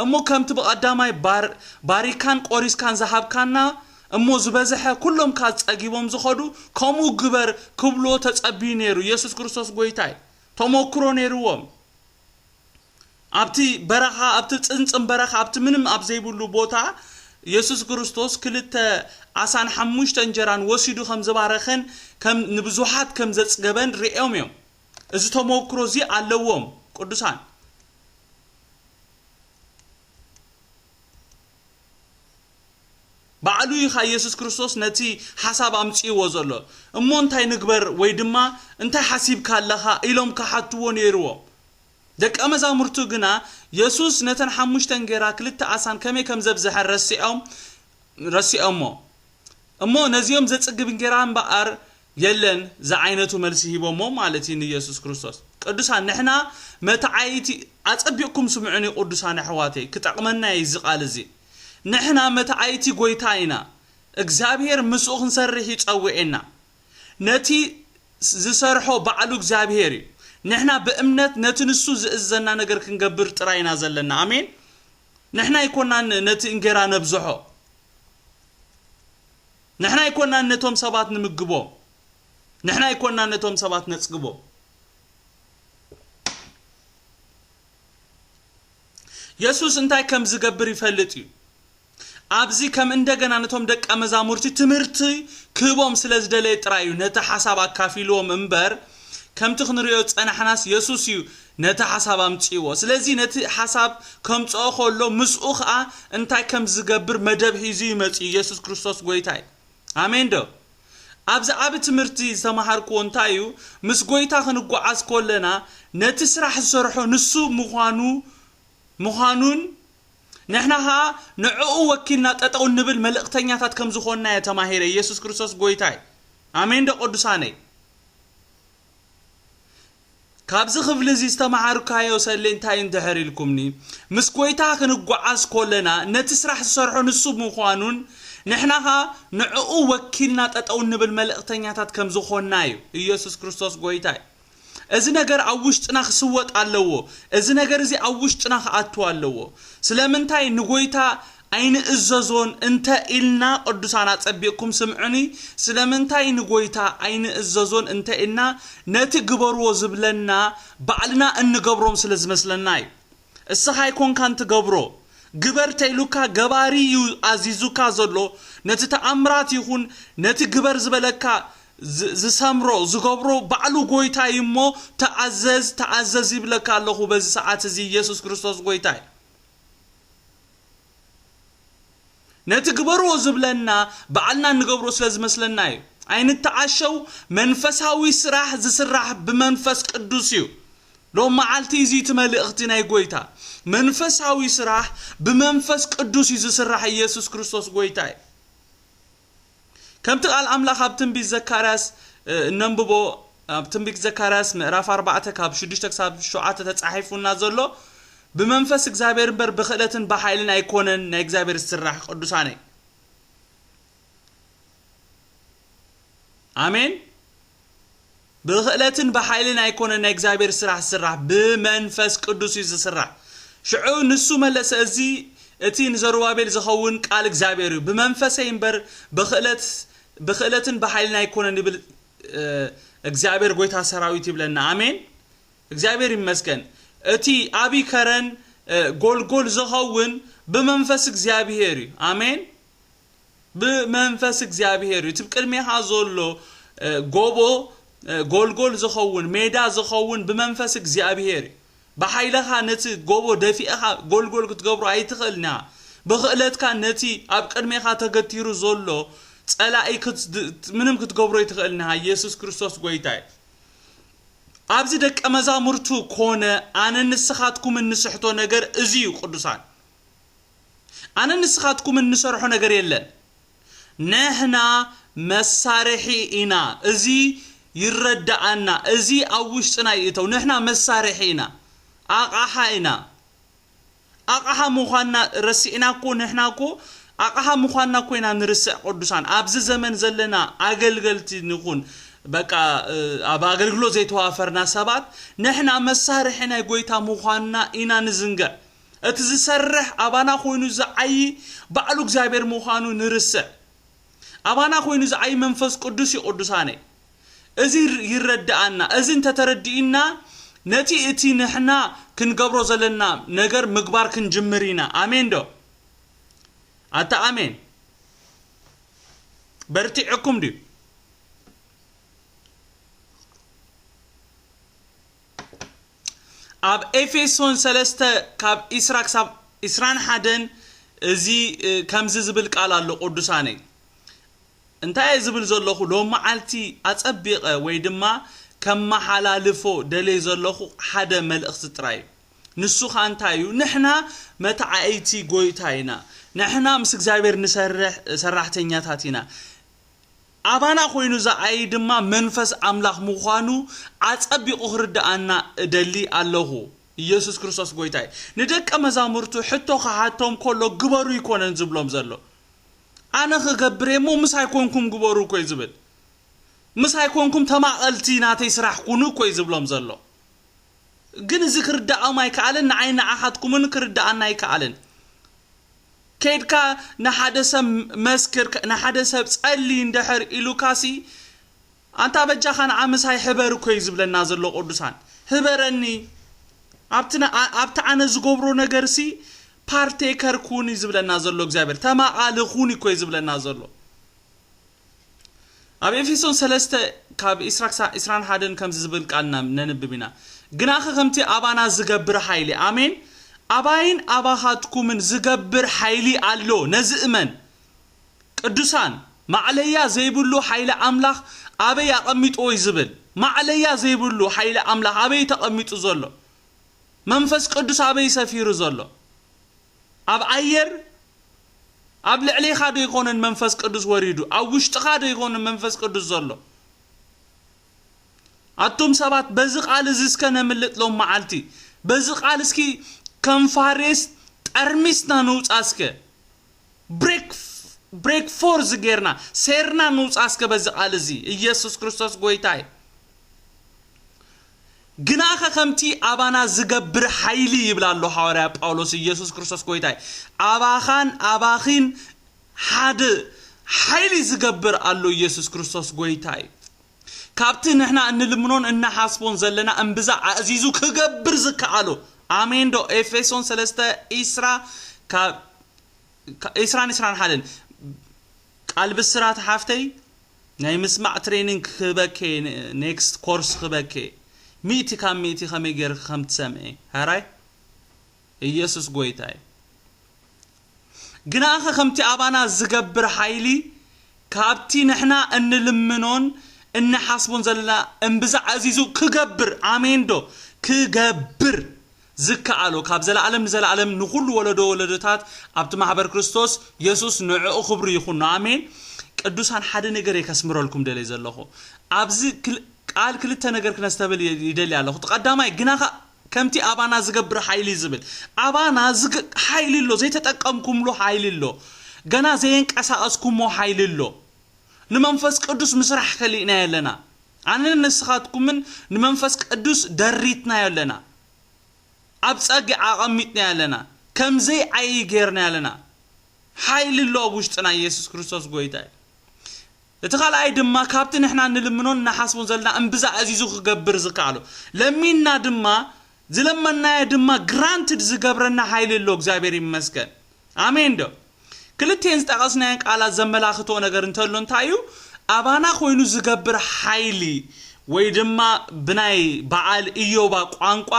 እሞ ከምቲ ብቐዳማይ ባር-፣ ባሪካን ቆሪስካን ዝሃብካና፣ እሞ ዝበዝሐ ኩሎም ከኣ ጸጊቦም ዝኸዱ፣ ከምኡ ግበር" ክብሎ ተጸብዩ ነይሩ። ኢየሱስ ክርስቶስ ጎይታይ ተመክሮ ነይርዎም። ኣብቲ በረኻ፣ ኣብቲ ጽንጽን በረኻ፣ ኣብቲ ምንም ኣብ ዘይብሉ ቦታ፣ ኢየሱስ ክርስቶስ ክልተ ዓሳን ሓሙሽተ እንጀራን ወሲዱ ከም ዝባረኸን ከም ንብዙሓት ከም ዘጽገበን ርእዮም እዮም። እዚ ተመክሮ እዚ ኣለዎም ቅዱሳን። ባዕሉ እዩ ኸኣ ኢየሱስ ክርስቶስ ነቲ ሓሳብ ኣምጺእዎ ዘሎ። "እሞ እንታይ ንግበር?" ወይ ድማ "እንታይ ሓሲብካ ኣለኻ?" ኢሎም ክሓትዎ ነይርዎም። ደቀ መዛሙርቱ ግና የሱስ ነተን ሓሙሽተ እንጌራ ክልተ ዓሳን ከመይ ከም ዘብዝሐ ረሲዖም፣ ረሲዖሞ። "እሞ ነዚኦም ዘጽግብ እንጌራ እምበኣር የለን" ዝዓይነቱ መልሲ ሂቦሞ ማለት እዩ ንኢየሱስ ክርስቶስ። ቅዱሳን፣ ንሕና መተዓይቲ፣ ኣጸቢቕኩም ስምዑኒ ቅዱሳን ኣሕዋተይ፣ ክጠቕመና እዩ እዚ ቃል እዚ። ንሕና መተዓይቲ ጎይታ ኢና። እግዚኣብሔር ምስኡ ክንሰርሕ እዩ ጸዊዕና። ነቲ ዝሰርሖ ባዕሉ እግዚኣብሔር እዩ። ንሕና ብእምነት ነቲ ንሱ ዝእዘና ነገር ክንገብር ጥራይ ኢና ዘለና። ኣሜን። ንሕና ኣይኮናን ነቲ እንጌራ ነብዝሖ። ንሕና ኣይኮናን ነቶም ሰባት ንምግቦም። ንሕና ኣይኮንና ነቶም ሰባት ነጽግቦ። የሱስ እንታይ ከም ዝገብር ይፈልጥ እዩ። ኣብዚ ከም እንደገና ነቶም ደቀ መዛሙርቲ ትምህርቲ ክህቦም ስለ ዝደለየ ጥራይ እዩ ነቲ ሓሳብ ኣካፊልዎም እምበር፣ ከምቲ ክንሪኦ ዝጸናሕናስ የሱስ እዩ ነቲ ሓሳብ ኣምጽእዎ። ስለዚ ነቲ ሓሳብ ከምጽኦ ከሎ ምስኡ ኸኣ እንታይ ከም ዝገብር መደብ ሒዙ እዩ መጺኡ። የሱስ ክርስቶስ ጎይታ እዩ። ኣሜን ዶ? ኣብዚ ዓቢ ትምህርቲ ዝተማሃርክዎ እንታይ እዩ? ምስ ጎይታ ክንጓዓዝ ከለና ነቲ ስራሕ ዝሰርሖ ንሱ ምዃኑ ምዃኑን ንሕና ኸኣ ንዕኡ ወኪልና ጠጠው እንብል መልእኽተኛታት ከም ዝኾንና እየ ተማሂረ። ኢየሱስ ክርስቶስ ጎይታ እዩ። ኣሜን ዶ ቅዱሳነይ? ካብዚ ክፍሊ እዚ ዝተማሃርካዮ ሰሌ እንታይ እንድሕር ኢልኩምኒ፣ ምስ ጎይታ ክንጓዓዝ ከለና ነቲ ስራሕ ዝሰርሖ ንሱ ምዃኑን ንሕና ኸኣ ንዕኡ ወኪልና ጠጠው እንብል መልእኽተኛታት ከም ዝኾንና እዩ። ኢየሱስ ክርስቶስ ጎይታ እዩ። እዚ ነገር ኣብ ውሽጥና ክስወጥ ኣለዎ። እዚ ነገር እዚ ኣብ ውሽጥና ክኣቱ ኣለዎ። ስለምንታይ ንጎይታ ኣይንእዘዞን እንተ ኢልና፣ ቅዱሳን ኣጸቢቕኩም ስምዑኒ፣ ስለምንታይ ንጎይታ ኣይንእዘዞን እንተ ኢልና፣ ነቲ ግበርዎ ዝብለና ባዕልና እንገብሮም ስለ ዝመስለና እዩ። እስኻ ኣይኮንካን ትገብሮ። ግበር ተኢሉካ ገባሪ እዩ ኣዚዙካ ዘሎ። ነቲ ተኣምራት ይኹን ነቲ ግበር ዝበለካ ዝ-፣ ዝሰምሮ፣ ዝገብሮ ባዕሉ ጎይታ እዩ እሞ፣ ተኣዘዝ፣ ተኣዘዝ ይብለካ ኣለኹ በዚ ሰዓት እዚ። ኢየሱስ ክርስቶስ ጎይታ እዩ። ነቲ ግበርዎ ዝብለና ባዕልና እንገብሮ ስለ ዝመስለና እዩ። ኣይንተዓሸው። መንፈሳዊ ስራሕ ዝስራሕ ብመንፈስ ቅዱስ እዩ። ሎም መዓልቲ እዚ እቲ መልእኽቲ ናይ ጎይታ። መንፈሳዊ ስራሕ ብመንፈስ ቅዱስ እዩ ዝስራሕ። ኢየሱስ ክርስቶስ ጎይታ እዩ። ከምቲ ቃል ኣምላኽ ኣብ ትንቢት ዘካርያስ፣ እ፣ እነንብቦ፣ ኣብ ትንቢት ዘካርያስ ምዕራፍ ኣርባዕተ ካብ ሽዱሽተ ክሳብ ሸውዓተ ተጻሒፉና ዘሎ፣ "ብመንፈስ እግዚኣብሔር እምበር ብኽእለትን ብሓይልን ኣይኮነን ናይ እግዚኣብሔር ዝስራሕ ቅዱሳነይ።" ኣሜን። ብኽእለትን ብሓይልን ኣይኮነን ናይ እግዚኣብሔር ስራሕ ዝስራሕ፣ ብመንፈስ ቅዱስ እዩ ዝስራሕ። ሽዑ ንሱ መለሰ፣ "እዚ እቲ ንዘሩባቤል ዝኸውን ቃል እግዚኣብሔር እዩ፣ ብመንፈሰይ እምበር ብኽእለት-፣ ብኽእለትን ብሓይልን ኣይኮነን" ይብል፣ እ፣ እግዚኣብሔር ጎይታ ሰራዊት ይብለና። ኣሜን። እግዚኣብሔር ይመስገን። እቲ ኣቢ ከረን፣ እ፣ ጎልጎል ዝኸውን ብመንፈስ እግዚኣብሔር እዩ። ኣሜን። ብመንፈስ እግዚኣብሔር እዩ። እቲ ብቅድሜኻ ዘሎ፣ እ፣ ጎቦ፣ እ፣ ጎልጎል ዝኸውን፣ ሜዳ ዝኸውን ብመንፈስ እግዚኣብሔር እዩ። ብሓይልኻ ነቲ ጎቦ ደፊእኻ ጎልጎል ክትገብሮ ኣይትኽእልን ኢኻ። ብኽእለትካ ነቲ ኣብ ቅድሜኻ ተገቲሩ ዘሎ ጸላኢ ክት-፣ ድ-፣ ምንም ክትገብሮ ኣይትኽእልን ኢኻ። ኢየሱስ ክርስቶስ ጎይታ እዩ። ኣብዚ ደቀ መዛሙርቱ ኮነ ኣነ ንስኻትኩም እንስሕቶ ነገር እዚ እዩ ቅዱሳን። ኣነ ንስኻትኩም እንሰርሖ ነገር የለን። ንሕና መሳርሒ ኢና። እዚ ይረዳኣና። እዚ ኣብ ውሽጥና ይእተው። ንሕና መሳርሒ ኢና። ኣቕሓ ኢና። ኣቕሓ ምዃንና ረሲዕና እኮ፣ ንሕና እኮ ኣቕሓ ምዃንና እኮ ኢና ንርስዕ ቅዱሳን። ኣብዚ ዘመን ዘለና ኣገልገልቲ ንኹን፣ በቃ፣ እ፣ ኣብ ኣገልግሎት ዘይተዋፈርና ሰባት፣ ንሕና መሳርሒ ናይ ጎይታ ምዃንና ኢና ንዝንግዕ። እቲ ዝሰርሕ ኣባና ኮይኑ ዝዓዪ ባዕሉ እግዚኣብሔር ምዃኑ ንርስዕ። ኣባና ኮይኑ ዝዓዪ መንፈስ ቅዱስ እዩ ቅዱሳነይ። እዚ ይር-፣ ይረድኣና። እዚ እንተተረዲእና ነቲ እቲ ንሕና ክንገብሮ ዘለና ነገር ምግባር ክንጅምር ኢና። ኣሜን ዶ? ኣታ ኣሜን። በርቲዕኩም ድዩ? ኣብ ኤፌሶን ሰለስተ ካብ ዒስራ ክሳብ ዒስራን ሓደን እዚ፣ እ፣ ከምዚ ዝብል ቃል ኣሎ፣ ቅዱሳነይ። እንታይ እየ ዝብል ዘለኹ? ሎም መዓልቲ ኣጸቢቐ ወይ ድማ ከመሓላልፎ ደልየ ዘለኹ ሓደ መልእኽቲ ጥራይ እዩ። ንሱ ኸኣ እንታይ እዩ? ንሕና መተዓይቲ ጎይታ ኢና። ንሕና ምስ እግዚኣብሔር ንሰርሕ ሰራሕተኛታት ኢና። ኣባና ኮይኑ ዝዓዪ ድማ መንፈስ ኣምላኽ ምዃኑ ኣጸቢቑ ክርድኣና እደሊ ኣለኹ። ኢየሱስ ክርስቶስ ጎይታ እዩ። ንደቀ መዛሙርቱ ሕቶ ክሓቶም ከሎ ግበሩ ኣይኮነን ዝብሎም ዘሎ። ኣነ ክገብር እየ እሞ ምሳይ ኮንኩም ግበሩ እኮ እዩ ዝብል። ምሳይ ኮንኩም ተማቐልቲ ናተይ ስራሕ ኩኑ እኮ እዩ ዝብሎም ዘሎ። ግን እዚ ክርድኣም ኣይከኣልን፣ ንዓይ ንዓኻትኩምን ክርድኣና ኣይከኣልን። ከይድካ ንሓደ ሰብ መስክር፣ ንሓደ ሰብ ጸሊ እንድሕር ኢሉካሲ፣ ኣንታ በጃኻ ንዓ ምሳይ ሕበር እኮ እዩ ዝብለና ዘሎ ቅዱሳን። ህበረኒ። ኣብቲ ነ-፣ ኣ-፣ ኣብቲ ኣነ ዝገብሮ ነገርሲ ፓርቴከር ኩን እዩ ዝብለና ዘሎ እግዚኣብሔር። ተማቓሊ ኩን እኮ እዩ ዝብለና ዘሎ። ኣብ ኤፌሶን ሰለስተ ካብ ዒስራ ክሳብ ዒስራን ሓደን ከምዚ ዝብል ቃል ና-፣ ነንብብ ኢና። "ግናኸ ከምቲ ኣባና ዝገብር ሓይሊ"፣ ኣሜን፣ "ኣባይን ኣባኻትኩምን ዝገብር ሓይሊ ኣሎ፣ ነዚ እመን።" ቅዱሳን፣ ማዕለያ ዘይብሉ ሓይሊ ኣምላኽ ኣበይ ኣቐሚጥዎ እዩ ዝብል። ማዕለያ ዘይብሉ ሓይሊ ኣምላኽ ኣበይ ተቐሚጡ ዘሎ? መንፈስ ቅዱስ ኣበይ ሰፊሩ ዘሎ? ኣብ ኣየር፣ ኣብ ልዕሌኻ ዶ ይኾነን መንፈስ ቅዱስ ወሪዱ? ኣብ ውሽጥኻ ዶ ይኾነን መንፈስ ቅዱስ ዘሎ? ኣቱም ሰባት፣ በዚ ቃል እዚ እስከ ነምልጥ ሎም መዓልቲ። በዚ ቃል እስኪ ከም ፋሬስ ጠርሚስና ንውጻ እስከ። ብሬክ፣ ብሬክ ፎርስ ጌርና፣ ሴርና ንውጻ እስከ በዚ ቃል እዚ። ኢየሱስ ክርስቶስ ጎይታ እዩ። "ግናኸ ከምቲ ኣባና ዝገብር ሓይሊ" ይብል ኣሎ ሃዋርያ ጳውሎስ፣ ኢየሱስ ክርስቶስ ጎይታ እዩ። ኣባኻን ኣባኺን ሓደ ሓይሊ ዝገብር ኣሎ፣ ኢየሱስ ክርስቶስ ጎይታ እዩ። ካብቲ ንሕና እንልምኖን እንሓስቦን ዘለና እምብዛ ኣዕዚዙ ክገብር ዝከኣሎ። ኣሜን ዶ? ኤፌሶን ሰለስተ ዒስራ ካብ፣ ካ-፣ ዒስራን ዒስራን ሓደን። ቃል ብስራት ሓፍተይ፣ ናይ ምስማዕ ትሬኒንግ ክህበኬ፣ ነ-፣ ኔክስት ኮርስ ክህበኬ። ሚእቲ ካብ ሚእቲ ከመይ ጌርክ ከም ትሰምዒ። ሃራይ? ኢየሱስ ጎይታ እዩ። "ግናኸ ከምቲ ኣባና ዝገብር ሓይሊ፣ ካብቲ ንሕና እንልምኖን እንሓስቦን ዘለና እምብዛ ኣዚዙ ክገብር"፣ ኣሜን ዶ? "ክገብር ዝከኣሎ፣ ካብ ዘለኣለም ንዘለኣለም ንኹሉ ወለዶ ወለዶታት ኣብቲ ማሕበር ክርስቶስ የሱስ ንዕኡ ክብሪ ይኹኖ።" ኣሜን። ቅዱሳን፣ ሓደ ነገር እየ ከስምረልኩም ደልየ ዘለኹ። ኣብዚ ክል-፣ ቃል ክልተ ነገር ክነስተብል ይ-፣ ይደሊ ኣለኹ። እቲ ቀዳማይ፣ "ግናኸ ከምቲ ኣባና ዝገብር ሓይሊ" ዝብል። ኣባና ዝግ-፣ ሓይሊ ኣሎ፣ ዘይተጠቀምኩምሉ ሓይሊ ኣሎ። ገና ዘየንቀሳቐስኩሞ ሓይሊ ኣሎ። ንመንፈስ ቅዱስ ምስራሕ ከሊእናዮ ኣለና። ኣነን ንስኻትኩምን ንመንፈስ ቅዱስ ደሪትናዮ ኣለና። ኣብ ጸጊዕ ኣቐሚጥናዮ ኣለና። ከም ዘይዓዪ ጌርናዮ ኣለና። ሓይሊ ኣሎ ኣብ ውሽጥና፣ ኢየሱስ ክርስቶስ ጎይታ እዩ። እቲ ካልኣይ ድማ፣ ካብቲ ንሕና ንልምኖን ንሓስቦን ዘለና እምብዛ ኣዚዙ ክገብር ዝከኣሎ። ለሚንና ድማ፣ ዝለመናዮ ድማ ግራንትድ ዝገብረና ሓይሊ ኣሎ። እግዚኣብሔር ይመስገን። ኣሜን ዶ? ክልቴን ዝጠቐስናየን ቃላት ዘመላኽትኦ ነገር እንተሎ እንታይ እዩ? ኣባና ኮይኑ ዝገብር ሓይሊ፣ ወይ ድማ ብናይ በዓል ኢዮባ ቋንቋ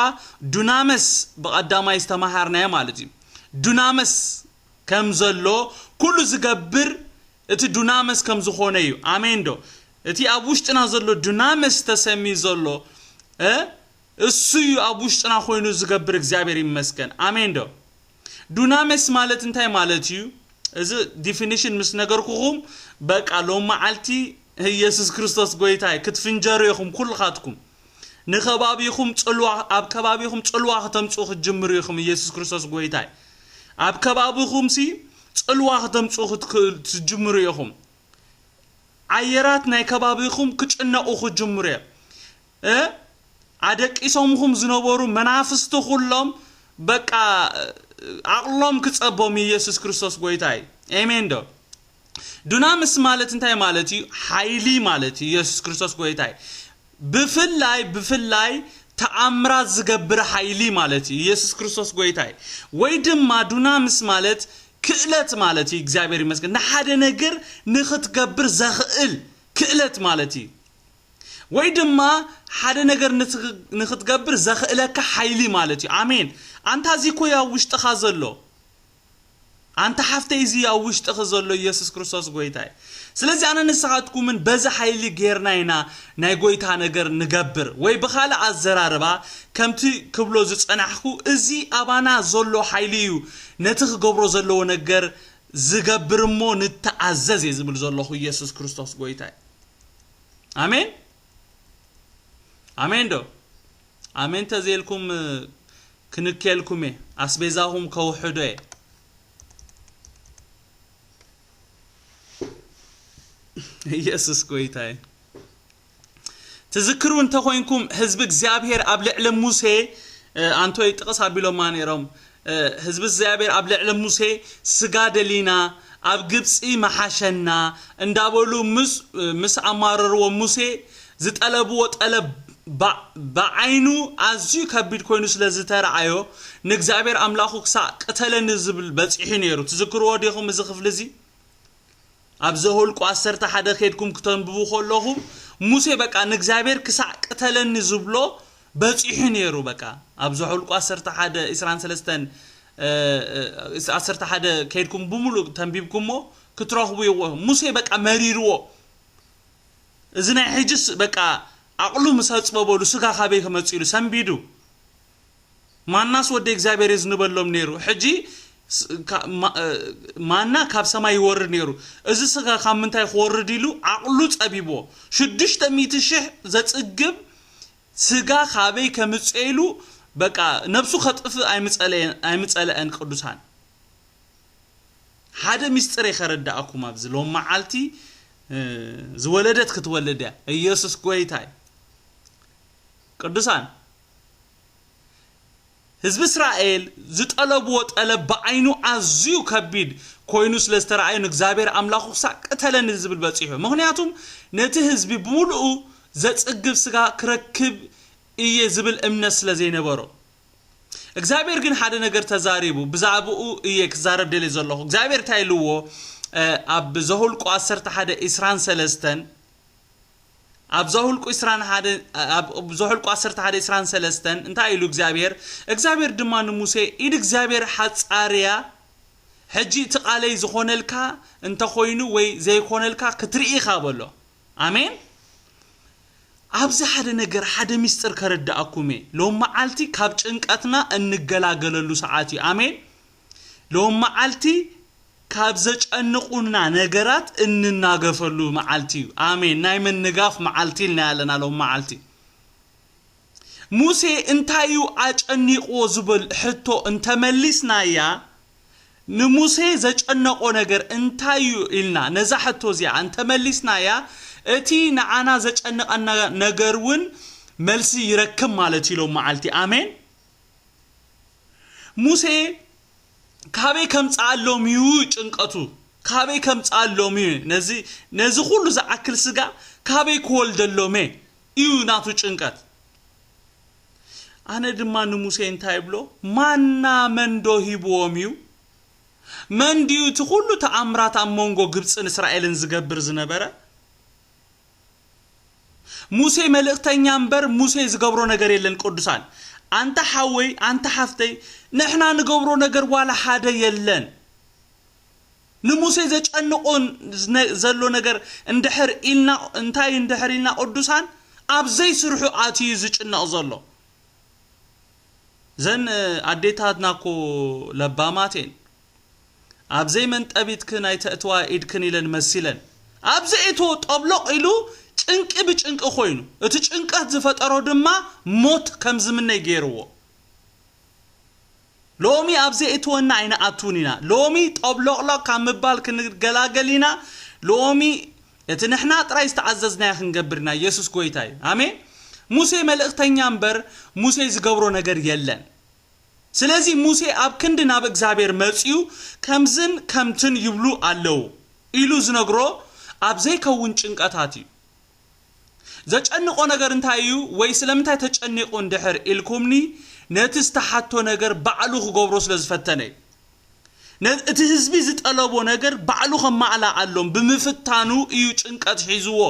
ዱናመስ ብቐዳማይ ዝተመሃርናዮ ማለት እዩ። ዱናመስ ከም ዘሎ፣ ኩሉ ዝገብር እቲ ዱናመስ ከም ዝኾነ እዩ። ኣሜን ዶ? እቲ ኣብ ውሽጥና ዘሎ ዱናመስ ተሰምዩ ዘሎ፣ እ፣ እሱ እዩ ኣብ ውሽጥና ኮይኑ ዝገብር። እግዚኣብሔር ይመስገን። ኣሜን ዶ? ዱናመስ ማለት እንታይ ማለት እዩ? እዚ ዲፊኒሽን ምስ ነገርኩኹም፣ በቃ ሎም መዓልቲ ኢየሱስ ክርስቶስ ጎይታ እዩ። ክትፍንጀሩ ኢኹም ኩልኻትኩም። ንከባቢኹም ጽልዋ፣ ኣብ ከባቢኹም ጽልዋ ከተምጽኡ ክትጅምሩ ኢኹም። ኢየሱስ ክርስቶስ ጎይታ እዩ። ኣብ ከባቢኹም ሲ ጽልዋ ከተምጽኡ ክትክ-፣ ክትጅምሩ ኢኹም። ዓየራት ናይ ከባቢኹም ክጭነቑ ክጅምሩ እዮም። እ? ኣደቂሶምኹም ዝነበሩ መናፍስቲ ኩሎም በቃ ዓቕሎም ክጸቦም ኢየሱስ ክርስቶስ ጎይታ እዩ። ኤሜን ዶ? ዱናምስ ማለት እንታይ ማለት እዩ? ሓይሊ ማለት እዩ። ኢየሱስ ክርስቶስ ጎይታ እዩ። ብፍላይ፣ ብፍላይ ተኣምራት ዝገብር ሓይሊ ማለት እዩ። ኢየሱስ ክርስቶስ ጎይታ እዩ። ወይ ድማ ዱናምስ ማለት ክእለት ማለት እዩ። እግዚኣብሔር ይመስገን። ንሓደ ነገር ንኽትገብር ዘኽእል ክእለት ማለት እዩ። ወይ ድማ ሓደ ነገር ንትግ-፣ ንኽትገብር ዘኽእለካ ሓይሊ ማለት እዩ። ኣሜን። ኣንታ እዚ እኮ እዩ ኣብ ውሽጥኻ ዘሎ። ኣንታ ሓፍተይ እዚ እዩ ኣብ ውሽጥኺ ዘሎ ኢየሱስ ክርስቶስ ጎይታ እዩ። ስለዚ ኣነ ንስኻትኩምን በዚ ሓይሊ ጌርና ኢና ናይ ጎይታ ነገር ንገብር። ወይ ብኻልእ ኣዘራርባ ከምቲ ክብሎ ዝጸናሕኩ እዚ ኣባና ዘሎ ሓይሊ እዩ ነቲ ክገብሮ ዘለዎ ነገር ዝገብር እሞ ንተኣዘዝ እየ ዝብል ዘለኹ ኢየሱስ ክርስቶስ ጎይታ እዩ። ኣሜን። ኣሜን ዶ? ኣሜን ተዘይልኩም ክንኬልኩም እየ። ኣስቤዛኹም ከውሕዶ እየ። ኢየሱስ ጎይታ እዩ። ትዝክሩ እንተኾይንኩም ህዝቢ እግዚኣብሔር ኣብ ልዕሊ ሙሴ፣ እ፣ ኣንቶይ ጥቕስ ኣቢሎማ ነይሮም። እ፣ ህዝቢ እግዚኣብሔር ኣብ ልዕሊ ሙሴ ስጋ ደሊና፣ ኣብ ግብፂ መሓሸና እንዳበሉ ምስ ኣማረርዎ፣ ሙሴ ዝጠለብዎ ጠለብ ብዓይኑ ኣዝዩ ከቢድ ኮይኑ ስለ ዝተረኣዮ፣ ንእግዚኣብሔር ኣምላኹ ክሳዕ ቅተለኒ ዝብል በፂሑ ነይሩ። ትዝክርዎ ዲኹም እዚ ክፍሊ እዚ? ኣብ ዘኍልቁ ዓሰርተ ሓደ ከይድኩም ክተንብቡ ከለኹም፣ ሙሴ በቃ ንእግዚኣብሔር ክሳዕ ቅተለኒ ዝብሎ በፂሑ ነይሩ። በቃ ኣብ ዘኍልቁ ዓሰርተ ሓደ፣ ዕስራን ሰለስተን፣ ዓሰርተ ሓደ ከይድኩም ብምሉእ ተንቢብኩሞ ክትረኽቡ ይዎ። ሙሴ በቃ መሪርዎ። እዚ ናይ ሕጅስ በቃ ዓቕሉ ምስ ኣፅበበሉ፣ ስጋ ካበይ ክመፅእ ኢሉ ሰንቢዱ። ማናስ ወደ እግዚኣብሔር እዩ ዝንበሎም ነይሩ። ሕጂ ማና ካብ ሰማይ ይወርድ ነይሩ። እዚ ስጋ ካብ ምንታይ ክወርድ ኢሉ ዓቕሉ ጸቢብዎ። ሽዱሽተ ሚእቲ ሽሕ ዘጽግብ ስጋ ካበይ ከምጽእ ኢሉ በቃ ነብሱ ከጥፍእ ኣይምጸለአን ቅዱሳን። ሓደ ሚስጥር እየ ከረዳእኩም ኣብዚ ሎም መዓልቲ ዝወለደት ክትወልድ እያ። ኢየሱስ ጎይታይ ቅዱሳን ህዝቢ እስራኤል ዝጠለብዎ ጠለብ ብዓይኑ ኣዝዩ ከቢድ ኮይኑ ስለ ዝተረኣዮ ንእግዚኣብሔር ኣምላኹ ክሳዕ ቅተለኒ ዝብል በጺሑ። ምኽንያቱም ነቲ ህዝቢ ብምሉኡ ዘጽግብ ስጋ ክረክብ እየ ዝብል እምነት ስለ ዘይነበሮ። እግዚኣብሔር ግን ሓደ ነገር ተዛሪቡ፣ ብዛዕባኡ እየ ክዛረብ ደልየ ዘለኹ። እግዚኣብሔር እንታይ ኢልዎ? ኣብ ዘሁልቁ ዓሰርተ ሓደ ዕስራን ሰለስተን ኣብ ዘሁልቁ ዕስራን ሓደ ኣብ ዘሁልቁ ዓሰርተ ሓደ ዕስራን ሰለስተን እንታይ ኢሉ እግዚኣብሔር? እግዚኣብሔር ድማ ንሙሴ፣ ኢድ እግዚኣብሔር ሓጻርያ፣ ሕጂ እቲ ቃለይ ዝኾነልካ እንተኾይኑ ወይ ዘይኮነልካ ክትርኢ ኢኻ በሎ። ኣሜን። ኣብዚ ሓደ ነገር ሓደ ሚስጥር ከረዳኣኩም እየ። ሎም መዓልቲ ካብ ጭንቀትና እንገላገለሉ ሰዓት እዩ። ኣሜን። ሎም መዓልቲ ካብ ዘጨንቑና ነገራት እንናገፈሉ መዓልቲ እዩ። ኣሜን። ናይ ምንጋፍ መዓልቲ ኢልና ኣለና ሎም መዓልቲ። ሙሴ እንታይ እዩ ኣጨኒቕዎ ዝብል ሕቶ እንተመሊስናያ፣ ንሙሴ ዘጨነቆ ነገር እንታይ እዩ ኢልና ነዛ ሕቶ እዚኣ እንተመሊስናያ፣ እቲ ንዓና ዘጨንቐና ነገር እውን መልሲ ይረክብ ማለት እዩ ሎም መዓልቲ። ኣሜን። ሙሴ ካበይ ከምጽኣሎም እዩ ጭንቀቱ? ካበይ ከምጽኣሎም እዩ? ነዚ፣ ነዚ ኩሉ ዝኣክል ስጋ ካበይ ክወልደሎም እየ እዩ ናቱ ጭንቀት። ኣነ ድማ ንሙሴ እንታይ እብሎ? ማና መን ዶ ሂብዎም እዩ? መን ድዩ እቲ ኩሉ ተኣምራት ኣብ መንጎ ግብጽን እስራኤልን ዝገብር ዝነበረ? ሙሴ መልእኽተኛ እምበር ሙሴ ዝገብሮ ነገር የለን ቅዱሳን። ኣንታ ሓወይ፣ ኣንታ ሓፍተይ፣ ንሕና ንገብሮ ነገር ዋላ ሓደ የለን። ንሙሴ ዘጨንቆ ነ-፣ ዘሎ ነገር እንድሕር ኢልና፣ እንታይ እንድሕር ኢልና ቅዱሳን፣ ኣብ ዘይስርሑ ኣትዩ ዝጭነቕ ዘሎ። ዘን ኣዴታትና እኮ ለባማት እየን። ኣብ ዘይመንጠቢትክን ኣይተእትዋ ኢድክን ኢለን መሲለን። ኣብ ዘእትዎ ጠብሎቕ ኢሉ ጭንቂ ብጭንቂ ኮይኑ፣ እቲ ጭንቀት ዝፈጠሮ ድማ ሞት ከም ዝምነይ ገይርዎ። ሎሚ ኣብ ዘእትወና ኣይንኣትውን ኢና። ሎሚ ጠብሎቕሎቕ ካብ ምባል ክንገላገል ኢና። ሎሚ እቲ ንሕና ጥራይ ዝተኣዘዝናዮ ክንገብር ኢና። ኢየሱስ ጎይታ እዩ። ኣሜን። ሙሴ መልእኽተኛ እምበር ሙሴ ዝገብሮ ነገር የለን። ስለዚ ሙሴ ኣብ ክንዲ ናብ እግዚኣብሔር መጺኡ ከምዝን ከምትን ይብሉ ኣለዉ ኢሉ ዝነግሮ ኣብ ዘይከውን ጭንቀታት እዩ። ዘጨንቆ ነገር እንታይ እዩ ወይ ስለምንታይ ተጨኒቑ እንድሕር ኢልኩምኒ፣ ነቲ ዝተሓቶ ነገር ባዕሉ ክገብሮ ስለ ዝፈተነ እዩ። ነ-፣ እቲ ህዝቢ ዝጠለቦ ነገር ባዕሉ ከማዕላ ኣሎም ብምፍታኑ እዩ ጭንቀት ሒዝዎ፣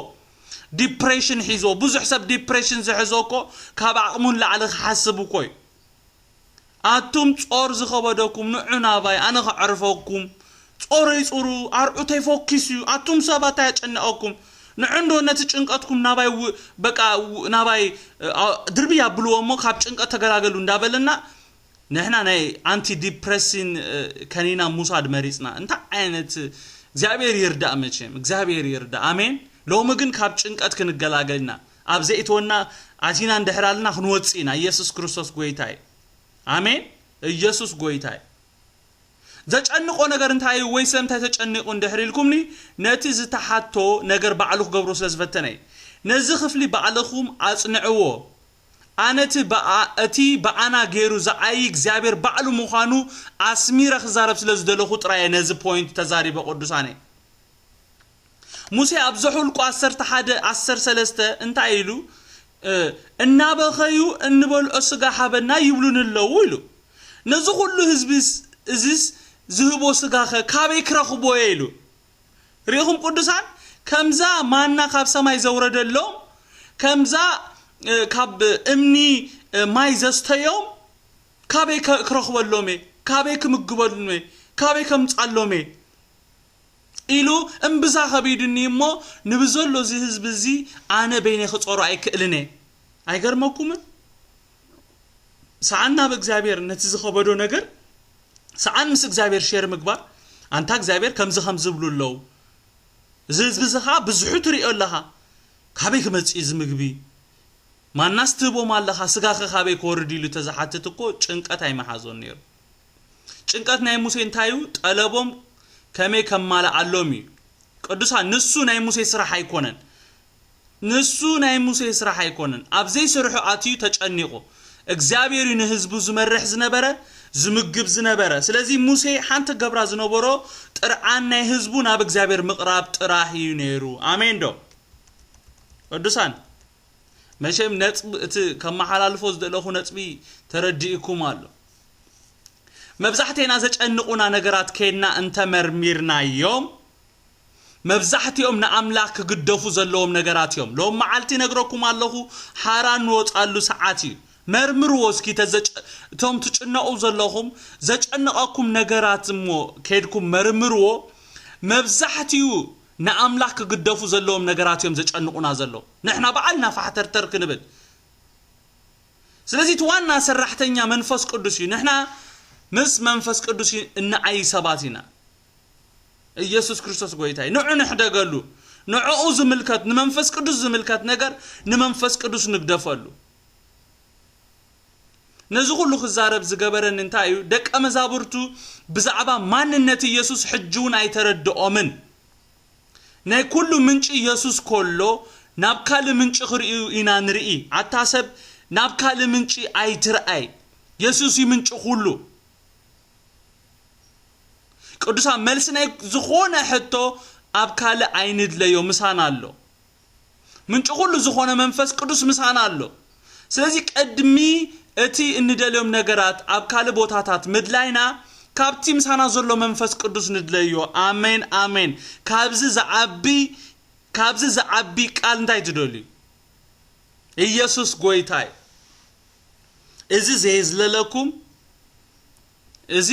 ዲፕሬሽን ሒዝዎ። ብዙሕ ሰብ ዲፕሬሽን ዝሕዞ እኮ ካብ ዓቕሙ ንላዕሊ ክሓስብ እኮ እዩ። ኣቱም ጾር ዝኸበደኩም ንዑ ናባይ፣ ኣነ ከዕርፈኩም። ጾረይ ጽሩ፣ ኣርዑተይ ፈኪሱ እዩ። ኣቱም ሰባት ኣየጨንቐኩም። ንዑ እንዶ ነቲ ጭንቀትኩም ናባይ ው-፣ በቃ ው-፣ ናባይ፣ እ፣ ኣ-፣ ድርብይ ኣብልዎ እሞ ካብ ጭንቀት ተገላገሉ እንዳበለና፣ ንሕና ናይ ኣንቲ ዲፕረሲን፣ እ፣ ከኒና ምውሳድ መሪጽና። እንታይ ዓይነት እግዚኣብሔር ይርዳእ መቸም፣ እግዚኣብሔር ይርዳእ። ኣሜን። ሎሚ ግን ካብ ጭንቀት ክንገላገል ኢና። ኣብ ዘእትወና ኣቲና እንድሕር ኣለና ክንወጽእ ኢና። ኢየሱስ ክርስቶስ ጎይታ እዩ። ኣሜን። ኢየሱስ ጎይታ እዩ። ዘጨንቆ ነገር እንታይ እዩ ወይ ስለምንታይ ተጨኒቑ እንድሕር ኢልኩምኒ፣ ነቲ ዝተሓቶ ነገር ባዕሉ ክገብሮ ስለ ዝፈተነ እዩ። ነዚ ክፍሊ ባዕልኹም ኣጽንዕዎ። ኣነ እቲ ብኣ- እቲ ብኣና ገይሩ ዝዓይ እግዚኣብሔር ባዕሉ ምዃኑ ኣስሚረ ክዛረብ ስለ ዝደለኹ ጥራየ ነዚ ፖይንት ተዛሪበ ቅዱሳነ። ሙሴ ኣብ ዘኍልቁ ዓሰርተ ሓደ ዓሰርተ ሰለስተ እንታይ ኢሉ? እናበኸዩ እንበልዖ ስጋ ሃበና ይብሉኒ ኣለዉ ኢሉ። ነዚ ኩሉ ህዝቢ እዝስ ዝህቦ ስጋኸ ካበይ ክረኽቦ እየ ኢሉ። ርኢኹም ቅዱሳን፣ ከምዛ ማና ካብ ሰማይ ዘውረደሎም፣ ከምዛ ካብ እምኒ ማይ ዘስተዮም ካበይ ክረኽበሎም እየ? ካበይ ክምግበሎም እየ? ካበይ ከምፃሎም እየ ኢሉ እምብዛ ከቢዱኒ እሞ፣ ንብዘሎ እዚ ህዝቢ እዚ ኣነ በይነ ክፀሮ ኣይክእልን እየ። ኣይገርመኩምን? ሰዓን ናብ እግዚኣብሔር ነቲ ዝኸበዶ ነገር፣ ሰዓን ምስ እግዚኣብሔር ሼር ምግባር። ኣንታ እግዚኣብሔር ከምዚ ከም ዝብሉ ኣለዉ፣ እዚ ህዝቢ እዚ ከዓ ብዙሑ ትሪኦ ኣለኻ፣ ካበይ ክመፅእ እዚ ምግቢ? ማናስ ትህቦም ኣለኻ፣ ስጋኸ ካበይ ክወርድ ኢሉ ተዝሓትት እኮ ጭንቀት ኣይመሓዞን ነይሩ። ጭንቀት ናይ ሙሴ እንታይ እዩ? ጠለቦም ከመይ ከማልኣሎም እዩ። ቅዱሳን፣ ንሱ ናይ ሙሴ ስራሕ ኣይኮነን። ንሱ ናይ ሙሴ ስራሕ ኣይኮነን። ኣብ ዘይስርሑ ኣትዩ ተጨኒቑ። እግዚኣብሔር እዩ ንህዝቡ ዝመርሕ ዝነበረ፣ ዝምግብ ዝነበረ። ስለዚ ሙሴ ሓንቲ ገብራ ዝነበሮ ጥርዓን ናይ ህዝቡ ናብ እግዚኣብሔር ምቕራብ ጥራሕ እዩ ነይሩ። ኣሜን ዶ? ቅዱሳን፣ መቸም ነጥብ እቲ ከመሓላልፎ ዝደለኹ ነጥቢ ተረዲእኩም ኣሎ። መብዛሕቴና ዘጨንቑና ነገራት ከይድና እንተመርሚርናዮም፣ መብዛሕትኦም ንኣምላኽ ክግደፉ ዘለዎም ነገራት እዮም። ሎም መዓልቲ ነግረኩም ኣለኹ፣ ሓራ እንወፃሉ ሰዓት እዩ። መርምርዎ እስኪ፣ ተዘጨ- እቶም ትጭነቑ ዘለኹም ዘጨነቐኩም ነገራት እሞ ከይድኩም መርምርዎ። መብዛሕትኡ ንኣምላኽ ክግደፉ ዘለዎም ነገራት እዮም ዘጨንቑና ዘለዉ። ንሕና ባዕልና ፋሕተርተር ክንብል። ስለዚ እቲ ዋና ሰራሕተኛ መንፈስ ቅዱስ እዩ። ንሕና ምስ መንፈስ ቅዱስ እዩ እንዓይ ሰባት ኢና። ኢየሱስ ክርስቶስ ጎይታ እዩ። ንዑ ንሕደገሉ። ንዕኡ ዝምልከት፣ ንመንፈስ ቅዱስ ዝምልከት ነገር ንመንፈስ ቅዱስ ንግደፈሉ። ነዚ ኩሉ ክዛረብ ዝገበረኒ እንታይ እዩ? ደቀ መዛሙርቱ ብዛዕባ ማንነት ኢየሱስ ሕጂ እውን ኣይተረድኦምን። ናይ ኩሉ ምንጪ ኢየሱስ ከሎ ናብ ካልእ ምንጪ ክርእዩ ኢና ንርኢ። ኣታ ሰብ ናብ ካልእ ምንጪ ኣይትርኣይ። ኢየሱስ እዩ ምንጪ ኩሉ። ቅዱሳን፣ መልሲ ናይ ዝኾነ ሕቶ ኣብ ካልእ ኣይንድለዮ፣ ምሳና ኣሎ። ምንጪ ኩሉ ዝኾነ መንፈስ ቅዱስ ምሳና ኣሎ። ስለዚ ቅድሚ እቲ እንደልዮም ነገራት ኣብ ካልእ ቦታታት ምድላይና፣ ካብቲ ምሳና ዘሎ መንፈስ ቅዱስ ንድለዮ። ኣሜን፣ ኣሜን። ካብዚ ዝዓቢ፣ ካብዚ ዝዓቢ ቃል እንታይ ትደልዩ? ኢየሱስ ጎይታይ። እዚ ዘየዝለለኩም፣ እዚ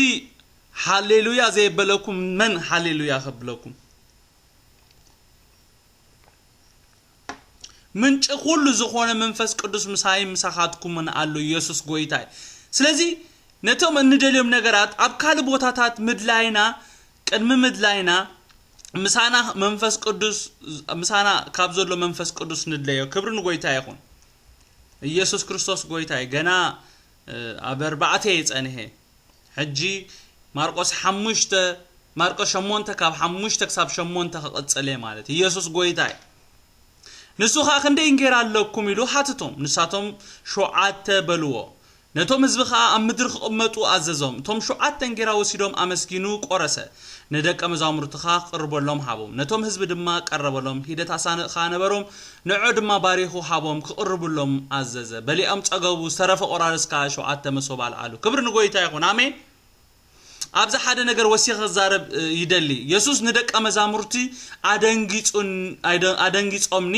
ሃሌሉያ ዘየበለኩም መን ሃሌሉያ ከብለኩም? ምንጪ ኩሉ ዝኾነ መንፈስ ቅዱስ ምሳይ ምሳኻትኩምን ኣሎ፣ ኢየሱስ ጎይታይ። ስለዚ ነቶም እንደልዮም ነገራት ኣብ ካልእ ቦታታት ምድላይና፣ ቅድሚ ምድላይና ምሳና መንፈስ ቅዱስ፣ ምሳና ካብ ዘሎ መንፈስ ቅዱስ ንድለዮ። ክብሪ ንጎይታ ይኹን። ኢየሱስ ክርስቶስ ጎይታይ። ገና ኣብ ኣርባዕተ እየ ጸኒሐ። ሕጂ ማርቆስ ሓሙሽተ፣ ማርቆስ ሸሞንተ ካብ ሓሙሽተ ክሳብ ሸሞንተ ክቕጽል እየ ማለት። ኢየሱስ ጎይታይ። ንሱ ኸኣ ክንደይ እንጌራ ኣለኩም ኢሉ ሓትቶም። ንሳቶም ሸውዓተ በልዎ። ነቶም ህዝቢ ኸኣ ኣብ ምድሪ ክቕመጡ ኣዘዞም። እቶም ሸውዓተ እንጌራ ወሲዶም ኣመስጊኑ ቆረሰ። ንደቀ መዛሙርቱ ኸኣ ክቕርበሎም ሃቦም። ነቶም ህዝቢ ድማ ቀረበሎም። ሒደት ኣሳንእ ኸኣ ነበሮም። ንዖ ድማ ባሪኹ ሃቦም ክቕርብሎም ኣዘዘ። በሊዖም ጸገቡ። ዝተረፈ ቆራርስ ከኣ ሸውዓተ መሶብ ኣልዓሉ። ክብሪ ንጎይታ ይኹን። ኣሜን። ኣብዚ ሓደ ነገር ወሲኸ ክዛረብ ይደሊ። የሱስ ንደቀ መዛሙርቲ ኣደንጊጹን ኣደንጊጾምኒ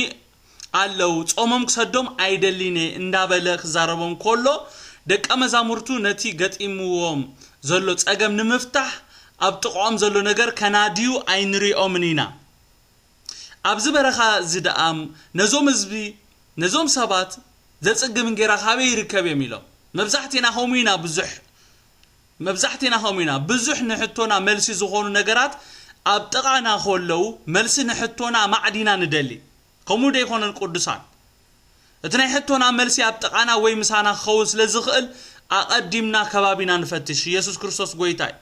ኣለዉ፣ ጾሞም ክሰዶም ኣይደሊን እየ እንዳበለ ክዛረቦም ከሎ፣ ደቀ መዛሙርቱ ነቲ ገጢምዎም ዘሎ ጸገም ንምፍታሕ ኣብ ጥቕኦም ዘሎ ነገር ከናድዩ ኣይንሪኦምን ኢና። ኣብዚ በረኻ እዚ ደኣ ነዞም ህዝቢ፣ ነዞም ሰባት ዘጽግብ እንጌራ ካበይ ይርከብ እዮም ኢሎም። መብዛሕቴና ከምኡ ኢና ብዙሕ መብዛሕቴና ከምኡ ኢና። ብዙሕ ንሕቶና መልሲ ዝኾኑ ነገራት ኣብ ጥቓና ከለዉ፣ መልሲ ንሕቶና ማዕዲና ንደሊ። ከምኡ ዶ ኣይኮነን ቅዱሳን? እቲ ናይ ሕቶና መልሲ ኣብ ጥቓና ወይ ምሳና ክኸውን ስለ ዝኽእል፣ ኣቐዲምና ከባቢና ንፈትሽ። ኢየሱስ ክርስቶስ ጎይታ እዩ።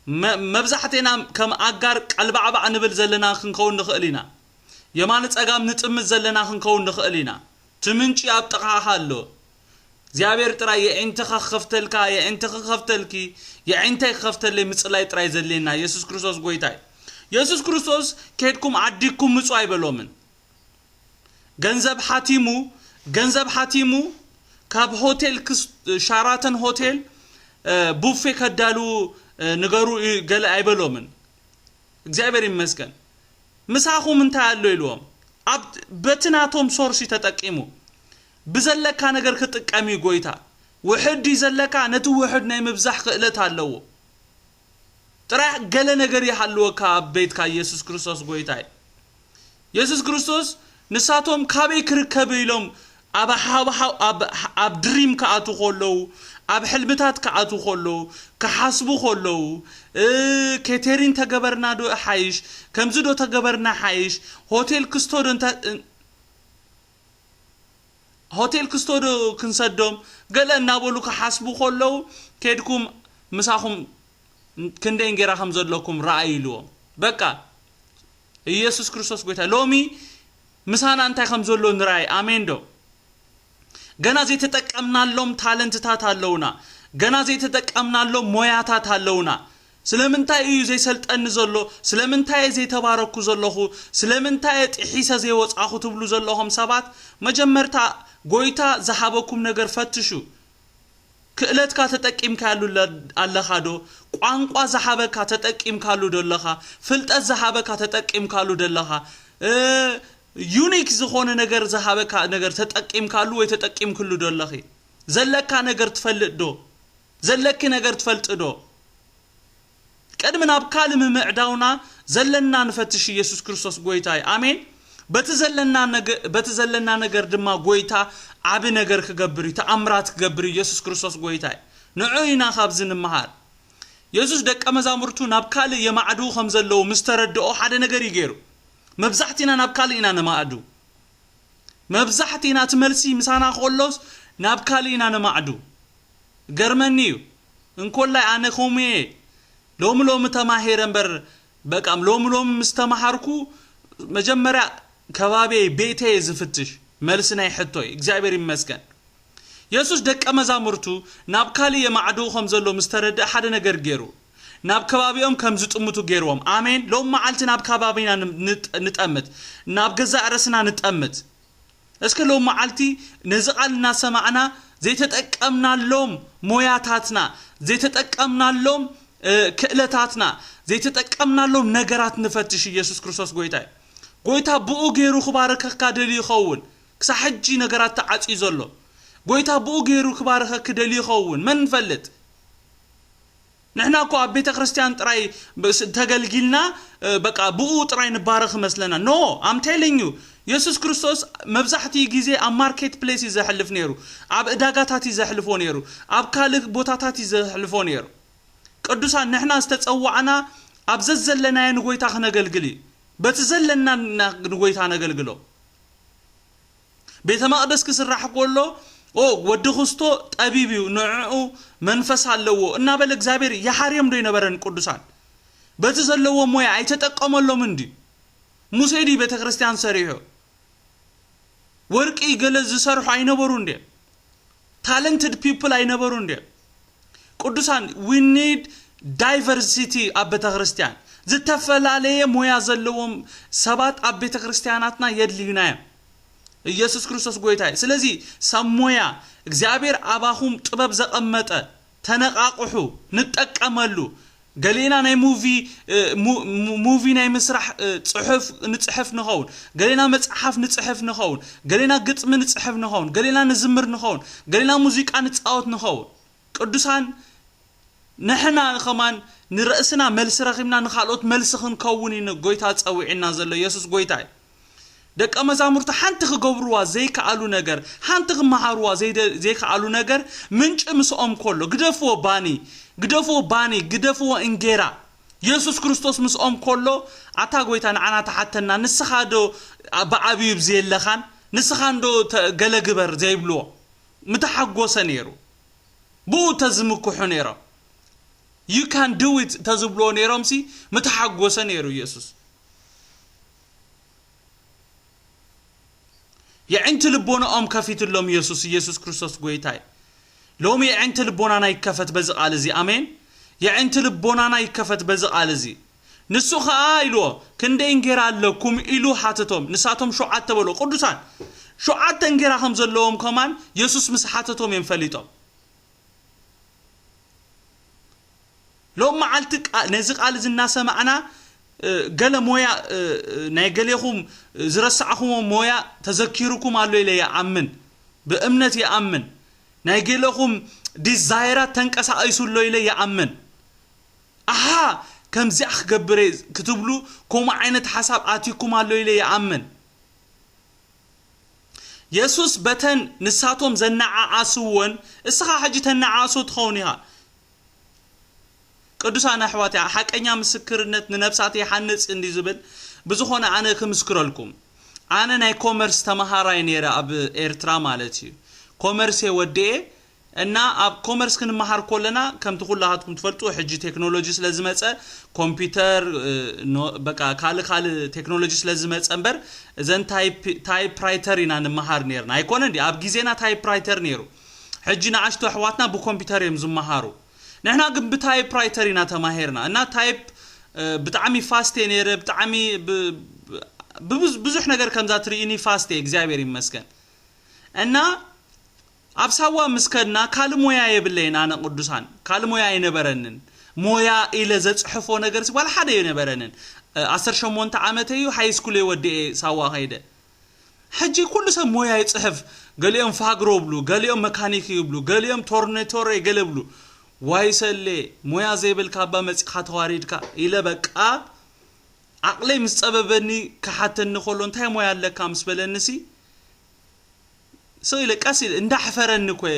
መ-፣ መብዛሕቴና ከም ኣጋር ቀልባዕባዕ ንብል ዘለና ክንከውን ንኽእል ኢና። የማን ጸጋም ንጥምት ዘለና ክንከውን ንኽእል ኢና። እቲ ምንጪ ኣብ ጥቓኻ ኣሎ። እግዚኣብሔር ጥራይ የዒንትኻ ክኸፍተልካ፣ የዒንትኺ ክኸፍተልኪ፣ የዒንተይ ክኸፍተለይ ምጽላይ ጥራይ ዘድልየና። የሱስ ክርስቶስ ጎይታ እዩ። የሱስ ክርስቶስ፣ "ኬድኩም ዓዲግኩም ምጹ" ኣይበሎምን። ገንዘብ ሓቲሙ፣ ገንዘብ ሓቲሙ ካብ ሆቴል ክስ-፣ ሻራተን ሆቴል፣ እ፣ ቡፌ ከዳልዉ፣ እ፣ ንገሩ ዩ-፣ ገለ ኣይበሎምን። እግዚኣብሔር ይመስገን። "ምሳኹም እንታይ ኣሎ?" ኢልዎም። ኣብ፣ በቲ ናቶም ሶርሲ ተጠቂሙ። ብዘለካ ነገር ክጥቀም እዩ ጎይታ። ውሕድ እዩ ዘለካ፣ ነቲ ውሕድ ናይ ምብዛሕ ክእለት ኣለዎ። ጥራሕ ገለ ነገር ይሃልወካ ኣብ ቤትካ። ኢየሱስ ክርስቶስ ጎይታ እዩ። ኢየሱስ ክርስቶስ፣ ንሳቶም "ካበይ ክርከብ?" ኢሎም ኣብ ሓብሓብ-፣ ኣብ፣ ኣብ ድሪም ክኣትዉ ከለዉ፣ ኣብ ሕልምታት ክኣትዉ ከለዉ፣ ክሓስቡ ከለዉ፣ እ፣ "ኬተሪን ተገበርና ዶ ሓይሽ? ከምዚ ዶ ተገበርና ሓይሽ? ሆቴል ክስቶ ዶ እንተ-፣ ሆቴል ክስቶ ዶ ክንሰዶም?" ገለ እናበሉ ክሓስቡ ከለዉ፣ "ኬድኩም ምሳኹም ክንደይ እንጌራ ከም ዘለኩም ረኣዩ" ኢልዎም። በቃ፣ ኢየሱስ ክርስቶስ ጎይታ። ሎሚ ምሳና እንታይ ከም ዘሎ ንርኣይ። ኣሜን ዶ? ገና ዘይተጠቀምናሎም ታለንትታት ኣለውና። ገና ዘይተጠቀምናሎም ሞያታት ኣለውና። ስለምንታይ እዩ ዘይሰልጠኒ ዘሎ? ስለምንታይ እየ ዘይተባረኩ ዘለኹ? ስለምንታይ እየ ጥሒሰ ዘይወጻኹ ትብሉ ዘለኹም ሰባት፣ መጀመርታ ጎይታ ዝሃበኩም ነገር ፈትሹ። ክእለትካ ተጠቂምካሉ ኣለ-፣ ኣለኻ ዶ? ቋንቋ ዝሃበካ ተጠቂምካሉ ዶ ኣለኻ? ፍልጠት ዝሃበካ ተጠቂምካሉ ዶ ኣለኻ? እ፣ ዩኒክ ዝኾነ ነገር ዝሃበካ ነገር ተጠቂምካሉ ወይ ተጠቂምክሉ ዶ ኣለኺ? ዘለካ ነገር ትፈልጥ ዶ? ዘለኪ ነገር ትፈልጥ ዶ? ቅድሚ ናብ ካልእ ምምዕዳውና ዘለና ንፈትሽ። ኢየሱስ ክርስቶስ ጎይታ እዩ። ኣሜን። በቲ ዘለና ነገ-፣ በቲ ዘለና ነገር ድማ ጎይታ ዓቢ ነገር ክገብር እዩ፣ ተኣምራት ክገብር እዩ። ኢየሱስ ክርስቶስ ጎይታ እዩ። ንዑ ኢና ካብዚ ንምሃር። የሱስ ደቀ መዛሙርቱ ናብ ካልእ የማዕድዉ ከም ዘለዉ ምስ ተረድኦ ሓደ ነገር እዩ ገይሩ። መብዛሕቲና ናብ ካልእ ኢና ነማዕዱ። መብዛሕቲና እቲ መልሲ ምሳና ከሎስ ናብ ካልእ ኢና ነማዕዱ። ገርመኒ እዩ። እንኮላይ ኣነ ከምኡ እየ። ሎሚ ሎሚ ተማሂረ እምበር፣ በቃ ሎሚ ሎሚ ምስ ተማሃርኩ መጀመርያ ከባቢየይ፣ ቤተይ እየ ዝፍትሽ። መልሲ ናይ ሕቶይ። እግዚኣብሔር ይመስገን። የሱስ ደቀ መዛሙርቱ ናብ ካልእ የማዕድዉ ከም ዘሎ ምስ ተረድአ ሓደ ነገር ገይሩ። ናብ ከባቢኦም ከም ዝጥምቱ ገይርዎም። ኣሜን። ሎም መዓልቲ ናብ ከባቢና ን-፣ ንጥ-፣ ንጠምት። ናብ ገዛእ ርእስና ንጠምት። እስከ ሎም መዓልቲ ነዚ ቃል እናሰማዕና ዘይተጠቀምናሎም ሞያታትና፣ ዘይተጠቀምናሎም፣ እ፣ ክእለታትና፣ ዘይተጠቀምናሎም ነገራት ንፈትሽ። ኢየሱስ ክርስቶስ ጎይታ እዩ። ጎይታ ብኡ ገይሩ ክባርኸካ ደልዩ ይኸውን። ክሳብ ሕጂ ነገራት ተዓጽዩ ዘሎ። ጎይታ ብኡ ገይሩ ክባርኸኪ ደልዩ ይኸውን። መን ንፈልጥ? ንሕና እኮ ኣብ ቤተ ክርስቲያን ጥራይ ብ-፣ ስ-፣ ተገልጊልና፣ እ፣ በቃ ብኡ ጥራይ ንባረኽ ይመስለና። No, I'm telling you፣ የሱስ ክርስቶስ መብዛሕትኡ ግዜ ኣብ ማርኬት ፕሌስ እዩ ዘሕልፍ ነይሩ። ኣብ ዕዳጋታት እዩ ዘሕልፎ ነይሩ። ኣብ ካልእ ቦታታት እዩ ዘሕልፎ ነይሩ። ቅዱሳን፣ ንሕና ዝተጸዋዕና ኣብ ዘዘለናዮ ንጎይታ ክነገልግል እዩ። በቲ ዘለና ና-፣ ንጎይታ ነገልግሎ። ቤተ መቕደስ ክስራሕ ከሎ፣ "ኦ፣ ወዲ ክስቶ ጠቢብ እዩ፣ ንዕኡ መንፈስ ኣለዎ" እናበለ እግዚኣብሔር ይሓርዮም ዶ ይነበረን? ቅዱሳን፣ በቲ ዘለዎ ሞያ ኣይተጠቀመሎምን ድዩ? ሙሴ ድዩ ቤተ ክርስቲያን ሰሪሑ? ወርቂ ገለ ዝሰርሑ ኣይነበሩ እንዴ? ታለንትድ ፒፕል ኣይነበሩ እንዴ? ቅዱሳን፣ we need diversity ኣብ ቤተ ክርስቲያን። ዝተፈላለየ ሞያ ዘለዎም ሰባት ኣብ ቤተ ክርስቲያናትና የድልዩና እዮም። ኢየሱስ ክርስቶስ ጎይታ እዩ። ስለዚ፣ ሰብ ሞያ፣ እግዚኣብሔር ኣባኹም ጥበብ ዘቐመጠ፣ ተነቓቕሑ፣ ንጠቀመሉ። ገሌና ናይ ሙቪ፣ እ፣ mu-, mu-, ሙቪ ናይ ምስራሕ፣ እ፣ ጽሑፍ ንጽሕፍ ንኸውን። ገሌና መጽሓፍ ንጽሕፍ ንኸውን። ገሌና ግጥሚ ንጽሕፍ ንኸውን። ገሌና ንዝምር ንኸውን። ገሌና ሙዚቃ ንጻወት ንኸውን። ቅዱሳን፣ ንሕና ከማን ንርእስና መልሲ ረኺብና ንኻልኦት መልሲ ክንከውን እዩ ጎይታ ጸዊዕና ዘሎ። የሱስ ጎይታ እዩ። ደቀ መዛሙርቱ ሓንቲ ክገብርዋ ዘይከኣሉ ነገር፣ ሓንቲ ክመሃርዋ ዘይደ-፣ ዘይከኣሉ ነገር፣ ምንጪ ምስኦም ከሎ፣ ግደፍዎ ባኒ፣ ግደፍዎ ባኒ፣ ግደፍዎ እንጌራ። የሱስ ክርስቶስ ምስኦም ከሎ፣ ኣታ ጎይታ ንዓና ተሓተና፣ ንስኻ ዶ ብዓብዩ ኣብዚ የለኻን? ንስኻ እንዶ ተ-፣ ገለ ግበር ዘይብልዎ፣ ምተሓጎሰ ነይሩ። ብኡ ተዝምክሑ ነይሮም። You can do it ተዝብልዎ ነይሮም ሲ፣ ምተሓጎሰ ነይሩ የሱስ። የዕንቲ ልቦናኦም ከፊትሎም ኢየሱስ። ኢየሱስ ክርስቶስ ጎይታይ። ሎሚ የዕንቲ ልቦናና ይከፈት በዚ ቃል እዚ። ኣሜን። የዕንቲ ልቦናና ይከፈት በዚ ቃል እዚ። ንሱ ኸኣ ኢልዎ፣ ክንደይ እንጌራ ኣለኩም ኢሉ ሓተቶም። ንሳቶም ሸውዓተ በሎ። ቅዱሳን፣ ሸውዓተ እንጌራ ከም ዘለዎም ከማን ኢየሱስ ምስ ሓተቶም እዮም ፈሊጦም። ሎም መዓልቲ ቃ-፣ ነዚ ቃል እዚ እናሰማዕና፣ እ፣ ገለ ሞያ፣ እ፣ እ፣ ናይ ገሌኹም፣ እ፣ ዝረሳዕኹሞ ሞያ ተዘኪሩኩም ኣሎ ኢለ ይኣምን። ብእምነት ይኣምን። ናይ ገሌኹም ዲዛይራት ተንቀሳቒሱ ኣሎ ኢለ ይኣምን። ኣሃ፣ ከምዚኣ ክገብር እየ ክትብሉ፣ ከምኡ ዓይነት ሓሳብ ኣትይኩም ኣሎ ኢለ ይኣምን። የሱስ በተን ንሳቶም ዘነዓዓስወን፣ እስኻ ሕጂ ተነዓዓሶ ትኸውን ኢኻ። ቅዱሳን ኣሕዋት፣ ሓቀኛ ምስክርነት ንነብሳት ይሓንጽ እንዲ ዝብል፣ ብዝኾነ ኣነ ክምስክረልኩም። ኣነ ናይ ኮመርስ ተመሃራይ ነይረ ኣብ ኤርትራ ማለት እዩ። ኮመርስ እየ ወዲኤ እና ኣብ ኮመርስ ክንመሃር ከለና፣ ከምቲ ኩላኻትኩም ትፈልጡ፣ ሕጂ ቴክኖሎጂ ስለ ዝመጸ፣ ኮምፒውተር፣ እ፣ ኖ-፣ በቃ ካልእ ካልእ ቴክኖሎጂ ስለ ዝመጸ እምበር፣ እዘን ታይፕ-፣ ታይፕራይተር ኢና ንመሃር ነይርና። ኣይኮነ እንዲ ኣብ ግዜና ታይፕራይተር ነይሩ። ሕጂ ንኣሽቱ ኣሕዋትና ብኮምፒውተር እዮም ዝመሃሩ። ንሕና ግን ብታይፕራይተር ኢና ተማሂርና። እና ታይፕ፣ እ፣ ብጣዕሚ ፋስት እየ ነይረ፣ ብጣዕሚ ብ-፣ ብ-፣ ብብዙ-፣ ብዙሕ ነገር ከምዛ ትርእይኒ ፋስት እየ፣ እግዚኣብሔር ይመስገን። እና ኣብ ሳዋ ምስ ከድና ካልእ ሞያ የብለይን፣ ኣነ ቅዱሳን፣ ካልእ ሞያ ኣይነበረንን። ሞያ ኢለ ዘጽሕፎ ነገር ዋላ ሓደ ኣይነበረንን። እ፣ ዓሰርተ ሸሞንተ ዓመተይ እዩ፣ ሃይ ስኩል እየ ወዲኤ ሳዋ ከይደ። ሕጂ ኩሉ ሰብ ሞያ ይጽሕፍ፣ ገሊኦም ፋግሮ ይብሉ፣ ገሊኦም መካኒክ ይብሉ፣ ገሊኦም ቶርኔቶሬ ገለ ይብሉ። ዋይ ሰሌ፣ ሞያ ዘይብልካ ኣባ መጺኻ ተዋሪድካ ኢለ በቃ ዓቕለይ ምስ ጸበበኒ ክሓተኒ ከሎ፣ እንታይ ሞያ ኣለካ ምስ በለኒሲ፣ ስቕ ኢለ ቀስ ኢለ እንዳሕፈረኒ እኮ እየ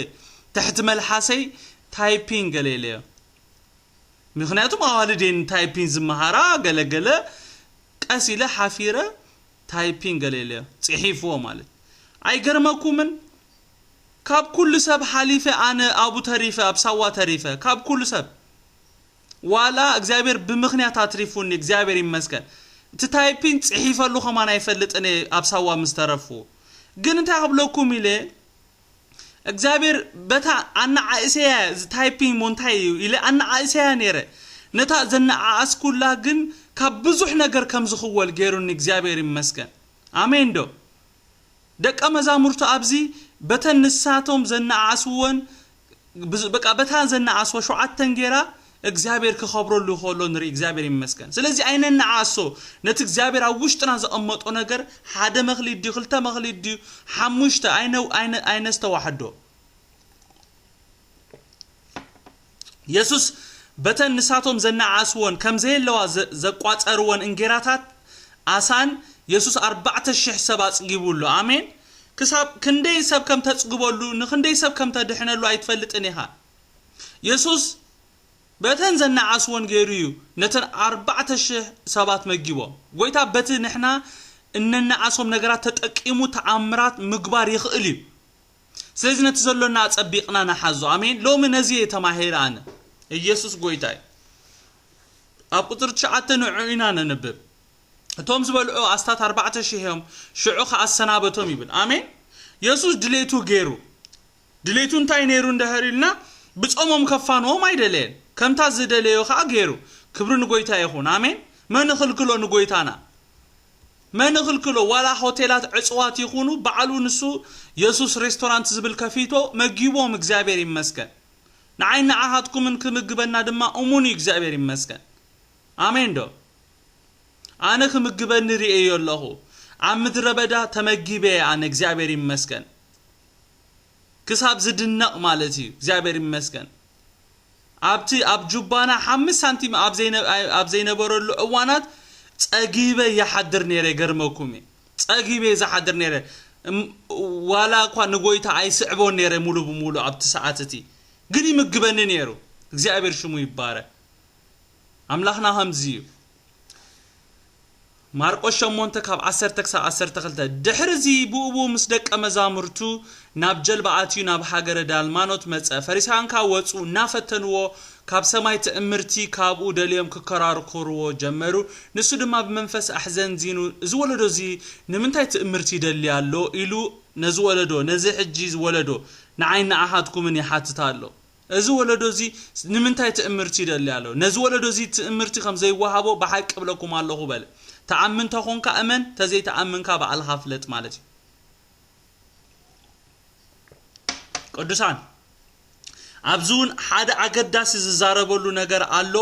ትሕቲ መልሓሰይ ታይፒንግ ገለ ኢለዮ። ምኽንያቱም ኣዋልድ እየን ታይፒንግ ዝመሃራ ገለ ገለ፣ ቀስ ኢለ ሓፊረ ታይፒንግ ገለ ኢለዮ። ጽሒፍዎ ማለት። ኣይገርመኩምን? ካብ ኩሉ ሰብ ሓሊፈ ኣነ ኣብኡ ተሪፈ፣ ኣብ ሳዋ ተሪፈ። ካብ ኩሉ ሰብ። ዋላ እግዚኣብሔር ብምኽንያት ኣትሪፉኒ፣ እግዚኣብሔር ይመስገን። እቲ ታይፒንግ ጽሒፈሉ ከማን ኣይፈልጥን እየ ኣብ ሳዋ ምስ ተረፍኩ። ግን እንታይ ክብለኩም ኢለ፣ እግዚኣብሔር በታ ኣነዓእሰያ፣ እዚ ታይፒንግ እሞ እንታይ እዩ ኢለ ኣነዓእሰያ ነይረ። ነታ ዘነዓኣስኩላ ግን ካብ ብዙሕ ነገር ከም ዝኽወል ገይሩኒ እግዚኣብሔር ይመስገን። ኣሜን ዶ? ደቀ መዛሙርቱ ኣብዚ በተን ንሳቶም ዘነዓኣስወን፣ ብዝ-፣ በቃ በታ ዘነዓስወ ሸውዓተ እንጌራ እግዚኣብሔር ክኸብረሉ ከሎ ንርኢ። እግዚኣብሔር ይመስገን። ስለዚ ኣይነነዓሶ። ነቲ እግዚኣብሔር ኣብ ውሽጥና ዘቐመጦ ነገር ሓደ መኽሊት ድዩ፣ ክልተ መኽሊት ድዩ፣ ሓሙሽተ፣ ኣይነ-፣ ኣይነ-፣ ኣይነስተዋሕዶ። የሱስ በተን ንሳቶም ዘነዓስወን ከም ዘየለዋ ዘ-፣ ዘቋጸርወን እንጌራታት ኣሳን የሱስ ኣርባዕተ ሽሕ ሰብ ኣጽጊቡ ኣሎ። ኣሜን። ክሳብ ክንደይ ሰብ ከም ተጽግበሉ፣ ንክንደይ ሰብ ከም ተድሕነሉ ኣይትፈልጥን ኢኻ። የሱስ በተን ዘነዓስወን ገይሩ እዩ ነተን ኣርባዕተ ሽሕ ሰባት መጊቦም። ጎይታ በቲ ንሕና እነነዓሶም ነገራት ተጠቂሙ ተኣምራት ምግባር ይኽእል እዩ። ስለዚ ነቲ ዘሎና ኣጸቢቕና ንሓዞ። ኣሜን። ሎሚ ነዚ እየ ተማሂረ ኣነ። ኢየሱስ ጎይታ እዩ። ኣብ ቁጽሪ ትሽዓተ ንዕኡ ኢና ነንብብ። እቶም ዝበልዑ ኣስታት ኣርባዕተ ሽሕ እዮም፣ ሽዑ ከኣ ኣሰናበቶም ይብል። ኣሜን። የሱስ ድሌቱ ገይሩ። ድሌቱ እንታይ ነይሩ እንድሕር ኢልና፣ ብጾሞም ከፋንዎም ኣይደለየን። ከምታ ዝደለዮ ከኣ ገይሩ። ክብሪ ንጎይታ ይኹን። ኣሜን። መን ይኽልክሎ ንጎይታና? መን ይኽልክሎ? ዋላ ሆቴላት ዕጽዋት ይኹኑ፣ ባዕሉ ንሱ የሱስ ሬስቶራንት ዝብል ከፊቶ መጊቦም፣ እግዚኣብሔር ይመስገን። ንዓይ ንዓኻትኩምን ክምግበና ድማ እሙን እዩ፣ እግዚኣብሔር ይመስገን። ኣሜን ዶ? ኣነ ክምግበኒ ርእየዮ ኣለኹ። ኣብ ምድረ በዳ ተመጊበ እየ ኣነ፣ እግዚኣብሔር ይመስገን። ክሳብ ዝድነቕ ማለት እዩ፣ እግዚኣብሔር ይመስገን። ኣብቲ፣ ኣብ ጁባና ሓምስት ሳንቲም ኣብ ዘይነ-፣ ኣብ ዘይነበረሉ እዋናት ጸጊበ ይሓድር ነይረ፣ ይገርመኩም እዩ። ጸጊበ ዝሓድር ነይረ። እም-፣ ዋላ እኳ ንጎይታ ኣይስዕቦን ነይረ ሙሉ ብሙሉ ኣብቲ ሰዓት እቲ፣ ግን ይምግበኒ ነይሩ። እግዚኣብሔር ሽሙ ይባረክ። ኣምላኽና ከምዚ እዩ። ማርቆስ ሸሞንተ ካብ ዓሰርተ ክሳብ ዓሰርተ ክልተ። ድሕሪ እዚ ብእኡ ምስ ደቀ መዛሙርቱ ናብ ጀልባ ኣትዩ ናብ ሃገረ ዳልማኖት መጸ። ፈሪሳውያን ከኣ ወጹ፣ እናፈተንዎ ካብ ሰማይ ትእምርቲ ካብኡ ደልዮም ክከራከርዎ ጀመሩ። ንሱ ድማ ብመንፈስ ኣሕዘንዚኑ፣ "እዚ ወለዶ እዚ ንምንታይ ትእምርቲ ይደሊ ኣሎ?" ኢሉ ነዚ ወለዶ፣ ነዚ ሕጂ ወለዶ፣ ንዓይ ንዓኻትኩምን ይሓትት ኣሎ። "እዚ ወለዶ እዚ ንምንታይ ትእምርቲ ይደሊ ኣሎ? ነዚ ወለዶ እዚ ትእምርቲ ከም ዘይወሃቦ ብሓቂ እብለኩም ኣለኹ" በለ። "ትኣምን ተኾንካ እመን፣ ተዘይትኣምንካ ባዕልኻ ፍለጥ" ማለት እዩ። ቅዱሳን፣ ኣብዚ እውን ሓደ ኣገዳሲ ዝዛረበሉ ነገር ኣሎ።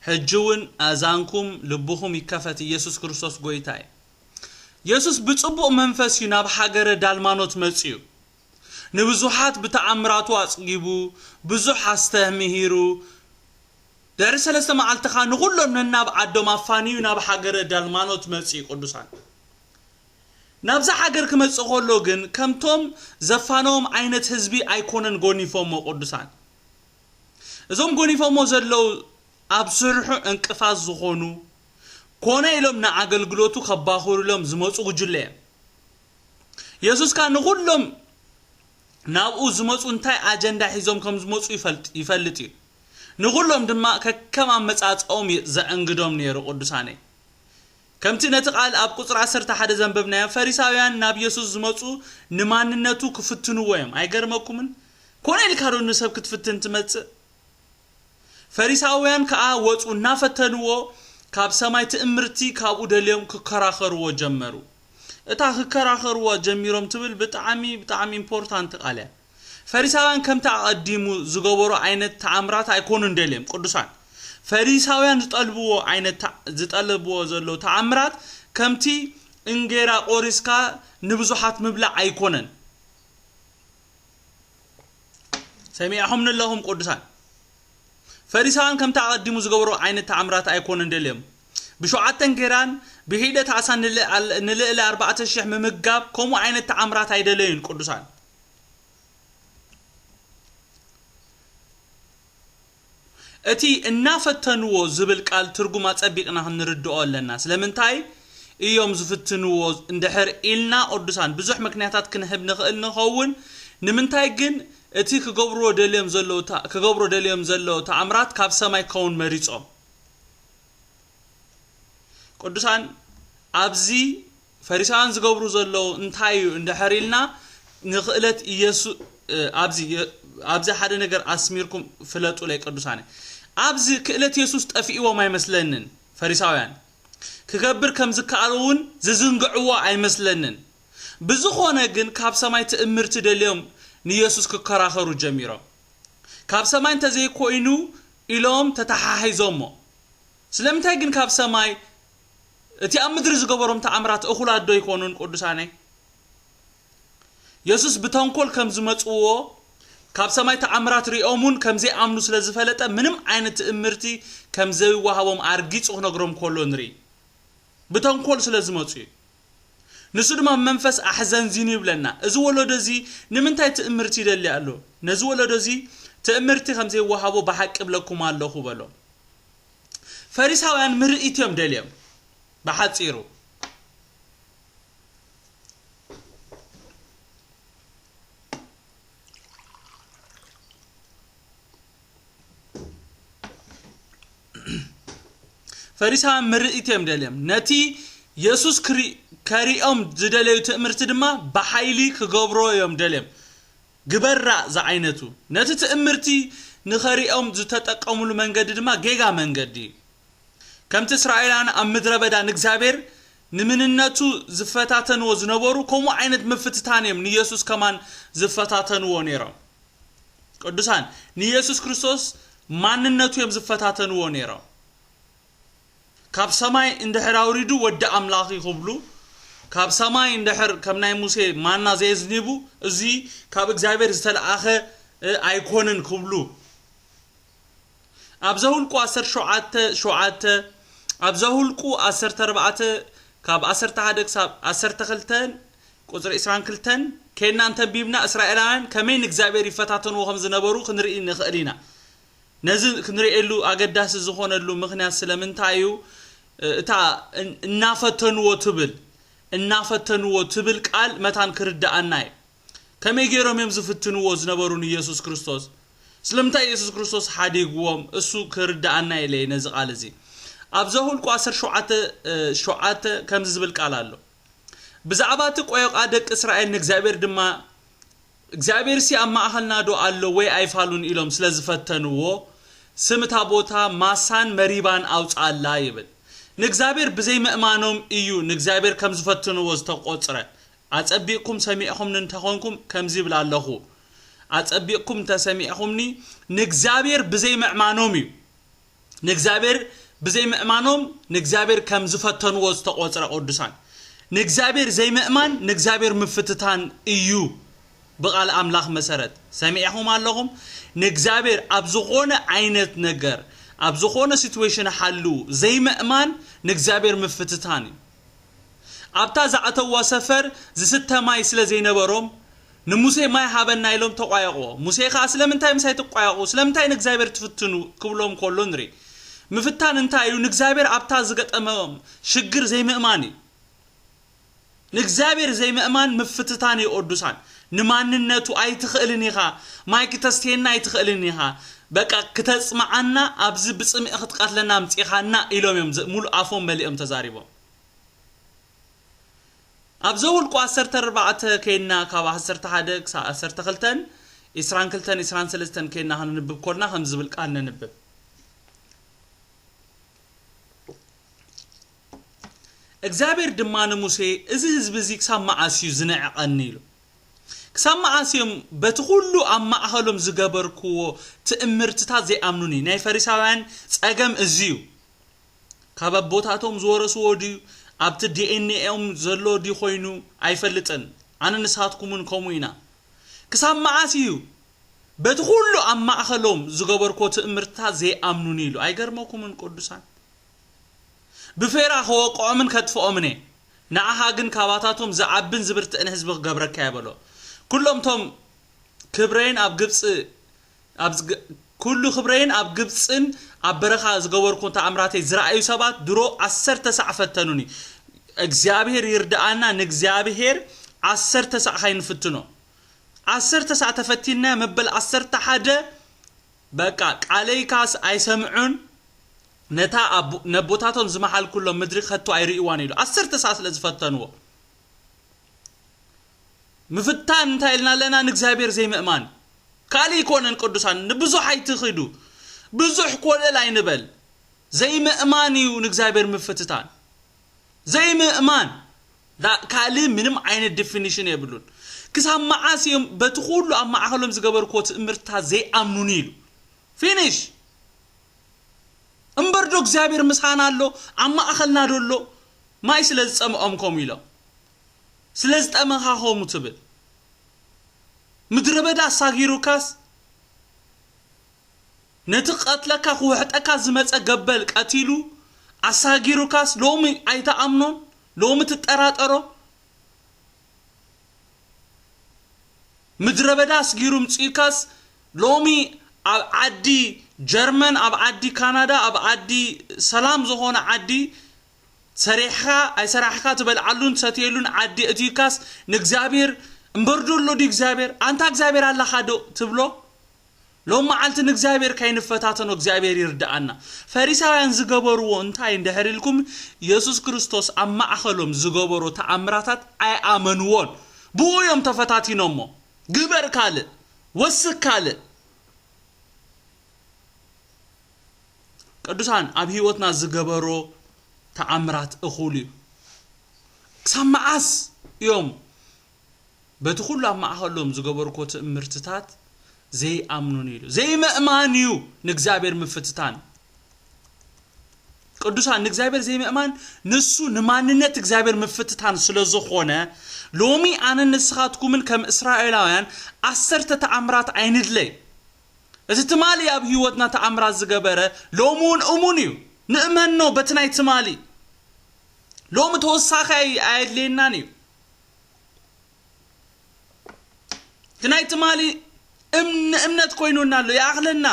ሕጂ እውን ኣእዛንኩም ልብኹም ይከፈት፣ ኢየሱስ ክርስቶስ ጎይታ እዩ። የሱስ ብጽቡቕ መንፈስ እዩ ናብ ሃገረ ዳልማኖት መጺኡ። ንብዙሓት ብተኣምራቱ ኣጽጊቡ፣ ብዙሕ ኣስተምህሩ። ድሕሪ ሰለስተ መዓልቲ ኸኣ ንኹሎም ነናብ ዓዶም ኣፋንዩ ናብ ሃገረ ዳልማኖት መጺኡ። ቅዱሳን፣ ናብዛ ሃገር ክመጽእ ከሎ ግን ከምቶም ዘፋነዎም ዓይነት ህዝቢ ኣይኮነን ጎኒፎሞ። ቅዱሳን፣ እዞም ጎኒፎሞ ዘለዉ ኣብ ስርሑ ዕንቅፋት ዝኾኑ፣ ኮነ ኢሎም ንኣገልግሎቱ ከባኹሩሎም ዝመጹ ጉጅለ እዮም። የሱስ ከኣ ንኹሎም ናብኡ ዝመጹ እንታይ ኣጀንዳ ሒዞም ከም ዝመጹ ይፈልጥ፣ ይፈልጥ እዩ። ንኹሎም ድማ ከከም ኣመጻጽኦም የ-፣ ዘዕንግዶም ነይሩ። ቅዱሳነይ፣ ከምቲ ነቲ ቃል ኣብ ቁጽሪ ዓሰርተ ሓደ ዘንበብናዮ፣ ፈሪሳውያን ናብ የሱስ ዝመጹ ንማንነቱ ክፍትንዎ እዮም። ኣይገርመኩምን? ኮነ ኢልካ ዶ ንሰብ ክትፍትን ትመጽእ? ፈሪሳውያን ከኣ ወጹ፣ እናፈተንዎ ካብ ሰማይ ትእምርቲ ካብኡ ደልዮም ክከራኸርዎ ጀመሩ። እታ ክከራኸርዎ ጀሚሮም ትብል ብጣዕሚ፣ ብጣዕሚ ኢምፖርታንት ቃል እያ። ፈሪሳውያን ከምቲ ኣቐዲሙ ዝገበሮ ዓይነት ተኣምራት ኣይኮኑን ደልዮም። ቅዱሳን፣ ፈሪሳውያን ዝጠልብዎ ዓይነት ተ-፣ ዝጠልብዎ ዘለዉ ተኣምራት ከምቲ እንጌራ ቆሪስካ ንብዙሓት ምብላዕ ኣይኮነን። ሰሚዕኹምኒ ኣለኹም ቅዱሳን። ፈሪሳውያን ከምቲ ኣቐዲሙ ዝገበሮ ዓይነት ተኣምራት ኣይኮነን ደልዮም። ብሸውዓተ እንጌራን ብሒደት ዓሳን ንልዕ-፣ ንልዕሊ ኣርባዕተ ሽሕ ምምጋብ ከምኡ ዓይነት ተኣምራት ኣይደለዩን ቅዱሳን። እቲ እናፈተንዎ ዝብል ቃል ትርጉም ኣጸቢቕና ክንርድኦ ኣለና። ስለምንታይ እዮም ዝፍትንዎ እንድሕር ኢልና ቅዱሳን ብዙሕ ምክንያታት ክንህብ ንኽእል ንኸውን። ንምንታይ ግን እቲ ክገብርዎ ደልዮም ዘለዉ ተ-፣ ክገብሮ ደልዮም ዘለዉ ተኣምራት ካብ ሰማይ ክኸውን መሪጾም? ቅዱሳን፣ ኣብዚ ፈሪሳውያን ዝገብሩ ዘለዉ እንታይ እዩ እንድሕር ኢልና፣ ንክእለት ኢየሱ-፣ እ፣ ኣብዚ የ-፣ ኣብዚ ሓደ ነገር ኣስሚርኩም ፍለጡለይ ቅዱሳነ። ኣብዚ ክእለት የሱስ ጠፊእዎም ኣይመስለንን። ፈሪሳውያን ክገብር ከም ዝከኣሉ እውን ዝዝንግዕዎ ኣይመስለንን። ብዝኾነ ግን ካብ ሰማይ ትእምርቲ ደልዮም ንየሱስ ክከራኸሩ ጀሚሮም። ካብ ሰማይ እንተዘይኮይኑ ኢሎም ተተሓሒዞሞ። ስለምንታይ ግን ካብ ሰማይ እቲ ኣብ ምድሪ ዝገበሮም ተኣምራት እኹላት ዶ ኣይኮኑን ቅዱሳነይ? የሱስ ብተንኮል ከም ዝመጽዎ ካብ ሰማይ ተኣምራት ሪኦምን ከም ዘይኣምኑ ስለ ዝፈለጠ ምንም ዓይነት ትእምርቲ ከም ዘይወሃቦም ኣርጊጹ ክነግሮም ከሎ ንርኢ። ብተንኮል ስለ ዝመጹ እዩ። ንሱ ድማ ብመንፈስ ኣሕዘንዚኑ ይብለና። እዚ ወለዶ እዚ ንምንታይ ትእምርቲ ይደሊ ኣሎ? ነዚ ወለዶ እዚ ትእምርቲ ከም ዘይወሃቦ ብሓቂ እብለኩም ኣለኹ በሎም። ፈሪሳውያን ምርኢት እዮም ደልዮም። ብሓጺሩ ፈሪሳውያን ምርኢት እዮም ደልዮም። ነቲ የሱስ ክሪ-፣ ከሪኦም ዝደለዩ ትእምርቲ ድማ ብሓይሊ ክገብሮ እዮም ደልዮም። ግበራ ዝዓይነቱ። ነቲ ትእምርቲ ንኸሪኦም ዝተጠቀሙሉ መንገዲ ድማ ጌጋ መንገዲ እዩ። ከምቲ እስራኤላውያን ኣብ ምድረ በዳ ንእግዚኣብሔር ንምንነቱ ዝፈታተንዎ ዝነበሩ፣ ከምኡ ዓይነት ምፍትታን እዮም ንየሱስ ከማን ዝፈታተንዎ ነይሮም። ቅዱሳን፣ ንየሱስ ክርስቶስ ማንነቱ እዮም ዝፈታተንዎ ነይሮም። ካብ ሰማይ እንድሕር ኣውሪዱ ወዲ ኣምላኽ እዩ ክብሉ፣ ካብ ሰማይ እንድሕር ከም ናይ ሙሴ ማና ዘየዝኒቡ፣ እዚ ካብ እግዚኣብሔር ዝተለኣኸ፣ እ፣ ኣይኮንን ክብሉ፣ ኣብ ዘሁልቁ ዓሰርተ ሸውዓተ ሸውዓተ፣ ኣብ ዘሁልቁ ዓሰርተ ኣርባዕተ ካብ ዓሰርተ ሓደ ክሳብ ዓሰርተ ክልተ ቁጽሪ ዕስራን ክልተን ኬድና እንተንቢብና፣ እስራኤላውያን ከመይ ንእግዚኣብሔር ይፈታተንዎ ከም ዝነበሩ ክንርኢ ንኽእል ኢና። ነዚ ክንርእየሉ ኣገዳሲ ዝኾነሉ ምኽንያት ስለምንታይ እዩ? እታ እን- እናፈተንዎ ትብል እናፈተንዎ ትብል ቃል መታን ክርድኣና እዩ። ከመይ ገይሮም እዮም ዝፍትንዎ ዝነበሩ ንኢየሱስ ክርስቶስ? ስለምንታይ ኢየሱስ ክርስቶስ ሓዲግዎም? እሱ ክርድኣና ኢለ ነዚ ቃል እዚ። ኣብ ዘሁልቁ ዓሰርተ ሸውዓተ ሸውዓተ ከምዚ ዝብል ቃል ኣሎ። ብዛዕባ እቲ ቆዮቃ ደቂ እስራኤል ንእግዚኣብሔር ድማ እግዚኣብሔር ሲ ኣብ ማእኸልና ዶ ኣሎ ወይ ኣይፋሉን ኢሎም ስለ ዝፈተንዎ ስም እታ ቦታ ማሳን መሪባን ኣውፅኣላ ይብል። ንእግዚኣብሔር ብዘይምእማኖም እዩ ንእግዚኣብሔር ከም ዝፈትንዎ ዝተቆፅረ። ኣፀቢቕኩም ሰሚዕኹምኒ እንተኾንኩም ከምዚ ይብል ኣለኹ። ኣፀቢቕኩም እንተሰሚዕኹምኒ ንእግዚኣብሔር ብዘይምእማኖም እዩ ንእግዚኣብሔር ብዘይምእማኖም ንእግዚኣብሔር ከም ዝፈተንዎ ዝተቆፅረ ቅዱሳን ንእግዚኣብሔር ዘይምእማን ንእግዚኣብሔር ምፍትታን እዩ። ብቓል ኣምላኽ መሰረት ሰሚዕኹም ኣለኹም። ንእግዚኣብሔር ኣብ ዝኾነ ዓይነት ነገር ኣብ ዝኾነ ሲትዌሽን ሓልዉ ዘይምእማን ንእግዚኣብሔር ምፍትታን እዩ። ኣብታ ዝኣተዋ ሰፈር ዝስተ ማይ ስለ ዘይነበሮም ንሙሴ ማይ ሃበና ኢሎም ተቋየቑዎ። ሙሴ ከኣ ስለምንታይ ምሳይ ትቋየቑ ስለምንታይ ንእግዚኣብሔር ትፍትኑ ክብሎም ከሎ ንርኢ። ምፍታን እንታይ እዩ? ንእግዚኣብሔር ኣብታ ዝገጠመም ሽግር ዘይምእማን እዩ። ንእግዚኣብሔር ዘይምእማን ምፍትታን እዩ። ቅዱሳን ንማንነቱ ኣይትኽእልን ኢኻ። ማይ ክተስትየና ኣይትኽእልን ኢኻ። በቃ ክተፅምዓና ኣብዚ ብፅምኢ ክትቀትለና ኣምፂኻና ኢሎም እዮም ሙሉእ ኣፎም መሊኦም ተዛሪቦም። ኣብ ዘውልቁ ዓሰርተ ኣርባዕተ ከይና ካብ ዓሰርተ ሓደ ክሳብ ዓሰርተ ክልተን ዕስራን ክልተን ዕስራን ሰለስተን ከይና ክንንብብ ኮልና ከም ዝብል ቃል ነንብብ። እግዚኣብሔር ድማ ንሙሴ እዚ ህዝቢ እዚ ክሳብ መዓስ እዩ ዝንዕቐኒ ኢሉ። ክሳብ መዓስ እዮም በቲ ኩሉ ኣብ ማእኸሎም ዝገበርክዎ ትእምርትታት ዘይኣምኑኒ። ናይ ፈሪሳውያን ፀገም እዚ እዩ። ካብ ኣቦታቶም ዝወረስዎ ድዩ ኣብቲ ዲኤንኤኦም ዘሎ ድዩ ኮይኑ ኣይፈልጥን። ኣነ ንስኻትኩምን ከምኡ ኢና። ክሳብ መዓስ እዩ በቲ ኩሉ ኣብ ማእኸሎም ዝገበርኮ ትእምርትታት ዘይኣምኑኒ ኢሉ። ኣይገርመኩምን ቅዱሳን? ብፌራ ከወቅዖምን ከጥፍኦምን እየ። ንዓኻ ግን ካባታቶም ዝዓብን ዝብርትዕን ህዝቢ ክገብረካ እየ በሎ። ኩሎም ቶም ክብረይን ኣብ ግብፂ ኣብ ዝገ- ኩሉ ክብረይን ኣብ ግብፅን ኣብ በረኻ ዝገበርኩ ተኣምራተይ ዝረኣዩ ሰባት ድሮ ዓሰርተ ሳዕ ፈተኑኒ። እግዚኣብሔር ይርድኣና። ንእግዚኣብሔር ዓሰርተ ሳዕ ካይንፍትኖ። ዓሰርተ ሳዕ ተፈቲና መበል ዓሰርተ ሓደ በቃ ቃለይካስ ኣይሰምዑን። ነታ ኣቦ- ነቦታቶም ዝመሓልኩሎም ምድሪ ከቶ ኣይርእይዋን ኢሉ ዓሰርተ ሳዕ ስለ ዝፈተንዎ። ምፍታን እንታይ ኢልና ኣለና? ንእግዚኣብሔር ዘይምእማን ካልእ ኣይኮነን። ቅዱሳን ንብዙሕ ኣይትኺዱ፣ ብዙሕ ኮለል ኣይንበል። ዘይምእማን እዩ ንእግዚኣብሔር ምፍትታን። ዘይምእማን ካልእ ምንም ዓይነት ዲፊኒሽን የብሉን። ክሳብ መዓስ እዮም በቲ ኩሉ ኣብ ማእኸሎም ዝገበርክዎ ትእምርትታት ዘይኣምኑኒ ኢሉ። ፊኒሽ። እምበር ዶ እግዚኣብሔር ምሳና ኣሎ? ኣብ ማእኸልና ዶ ኣሎ? ማይ ስለ ዝፀምኦም ከምኡ ኢሎም፣ ስለ ዝጠመኻ ከምኡ ትብል። ምድረ በዳ ኣሳጊሩካስ፣ ነቲ ክቐትለካ ክውሕጠካ ዝመፀ ገበል ቀቲሉ ኣሳጊሩካስ ሎሚ ኣይትኣምኖን? ሎሚ ትጠራጠሮ? ምድረ በዳ ኣስጊሩ ምፅኡካስ ሎሚ ኣብ ዓዲ ጀርመን፣ ኣብ ዓዲ ካናዳ፣ ኣብ ዓዲ ሰላም ዝኾነ ዓዲ ሰሪሕኻ ኣይሰራሕካ ትበልዓሉን ትሰትየሉን ዓዲ እትዩካስ ንእግዚኣብሔር እምበር ዶ ኣሎ ድዩ እግዚኣብሔር? ኣንታ እግዚኣብሔር ኣለኻ ዶ ትብሎ? ሎም መዓልቲ ንእግዚኣብሔር ከይንፈታተኖ እግዚኣብሔር ይርድኣና። ፈሪሳውያን ዝገበርዎ እንታይ እንድሕር ኢልኩም፣ የሱስ ክርስቶስ ኣብ ማእኸሎም ዝገበሮ ተኣምራታት ኣይኣመንዎን። ብኡ እዮም ተፈታቲኖሞ። ግበር ካልእ፣ ወስክ ካልእ። ቅዱሳን ኣብ ህይወትና ዝገበሮ ተኣምራት እኹል እዩ። ክሳብ መዓስ እዮም በቲ ኩሉ ኣብ ማእኸሎም ዝገበርኮ ትእምርትታት ዘይኣምኑን ኢሉ። ዘይምእማን እዩ ንእግዚኣብሔር ምፍትታን። ቅዱሳን ንእግዚኣብሔር ዘይምእማን ንሱ ንማንነት እግዚኣብሔር ምፍትታን ስለ ዝኾነ፣ ሎሚ ኣነ ንስኻትኩምን ከም እስራኤላውያን ዓሰርተ ተኣምራት ኣይንድለይ። እቲ ትማሊ ኣብ ህይወትና ተኣምራት ዝገበረ ሎሚ እውን እሙን እዩ። ንእመኖ በቲ ናይ ትማሊ። ሎሚ ተወሳኺ ኣይ- ኣየድልየናን እዩ። እቲ ናይ ትማሊ እም- ንእምነት ኮይኑና ኣሎ፣ ይኣኽለና።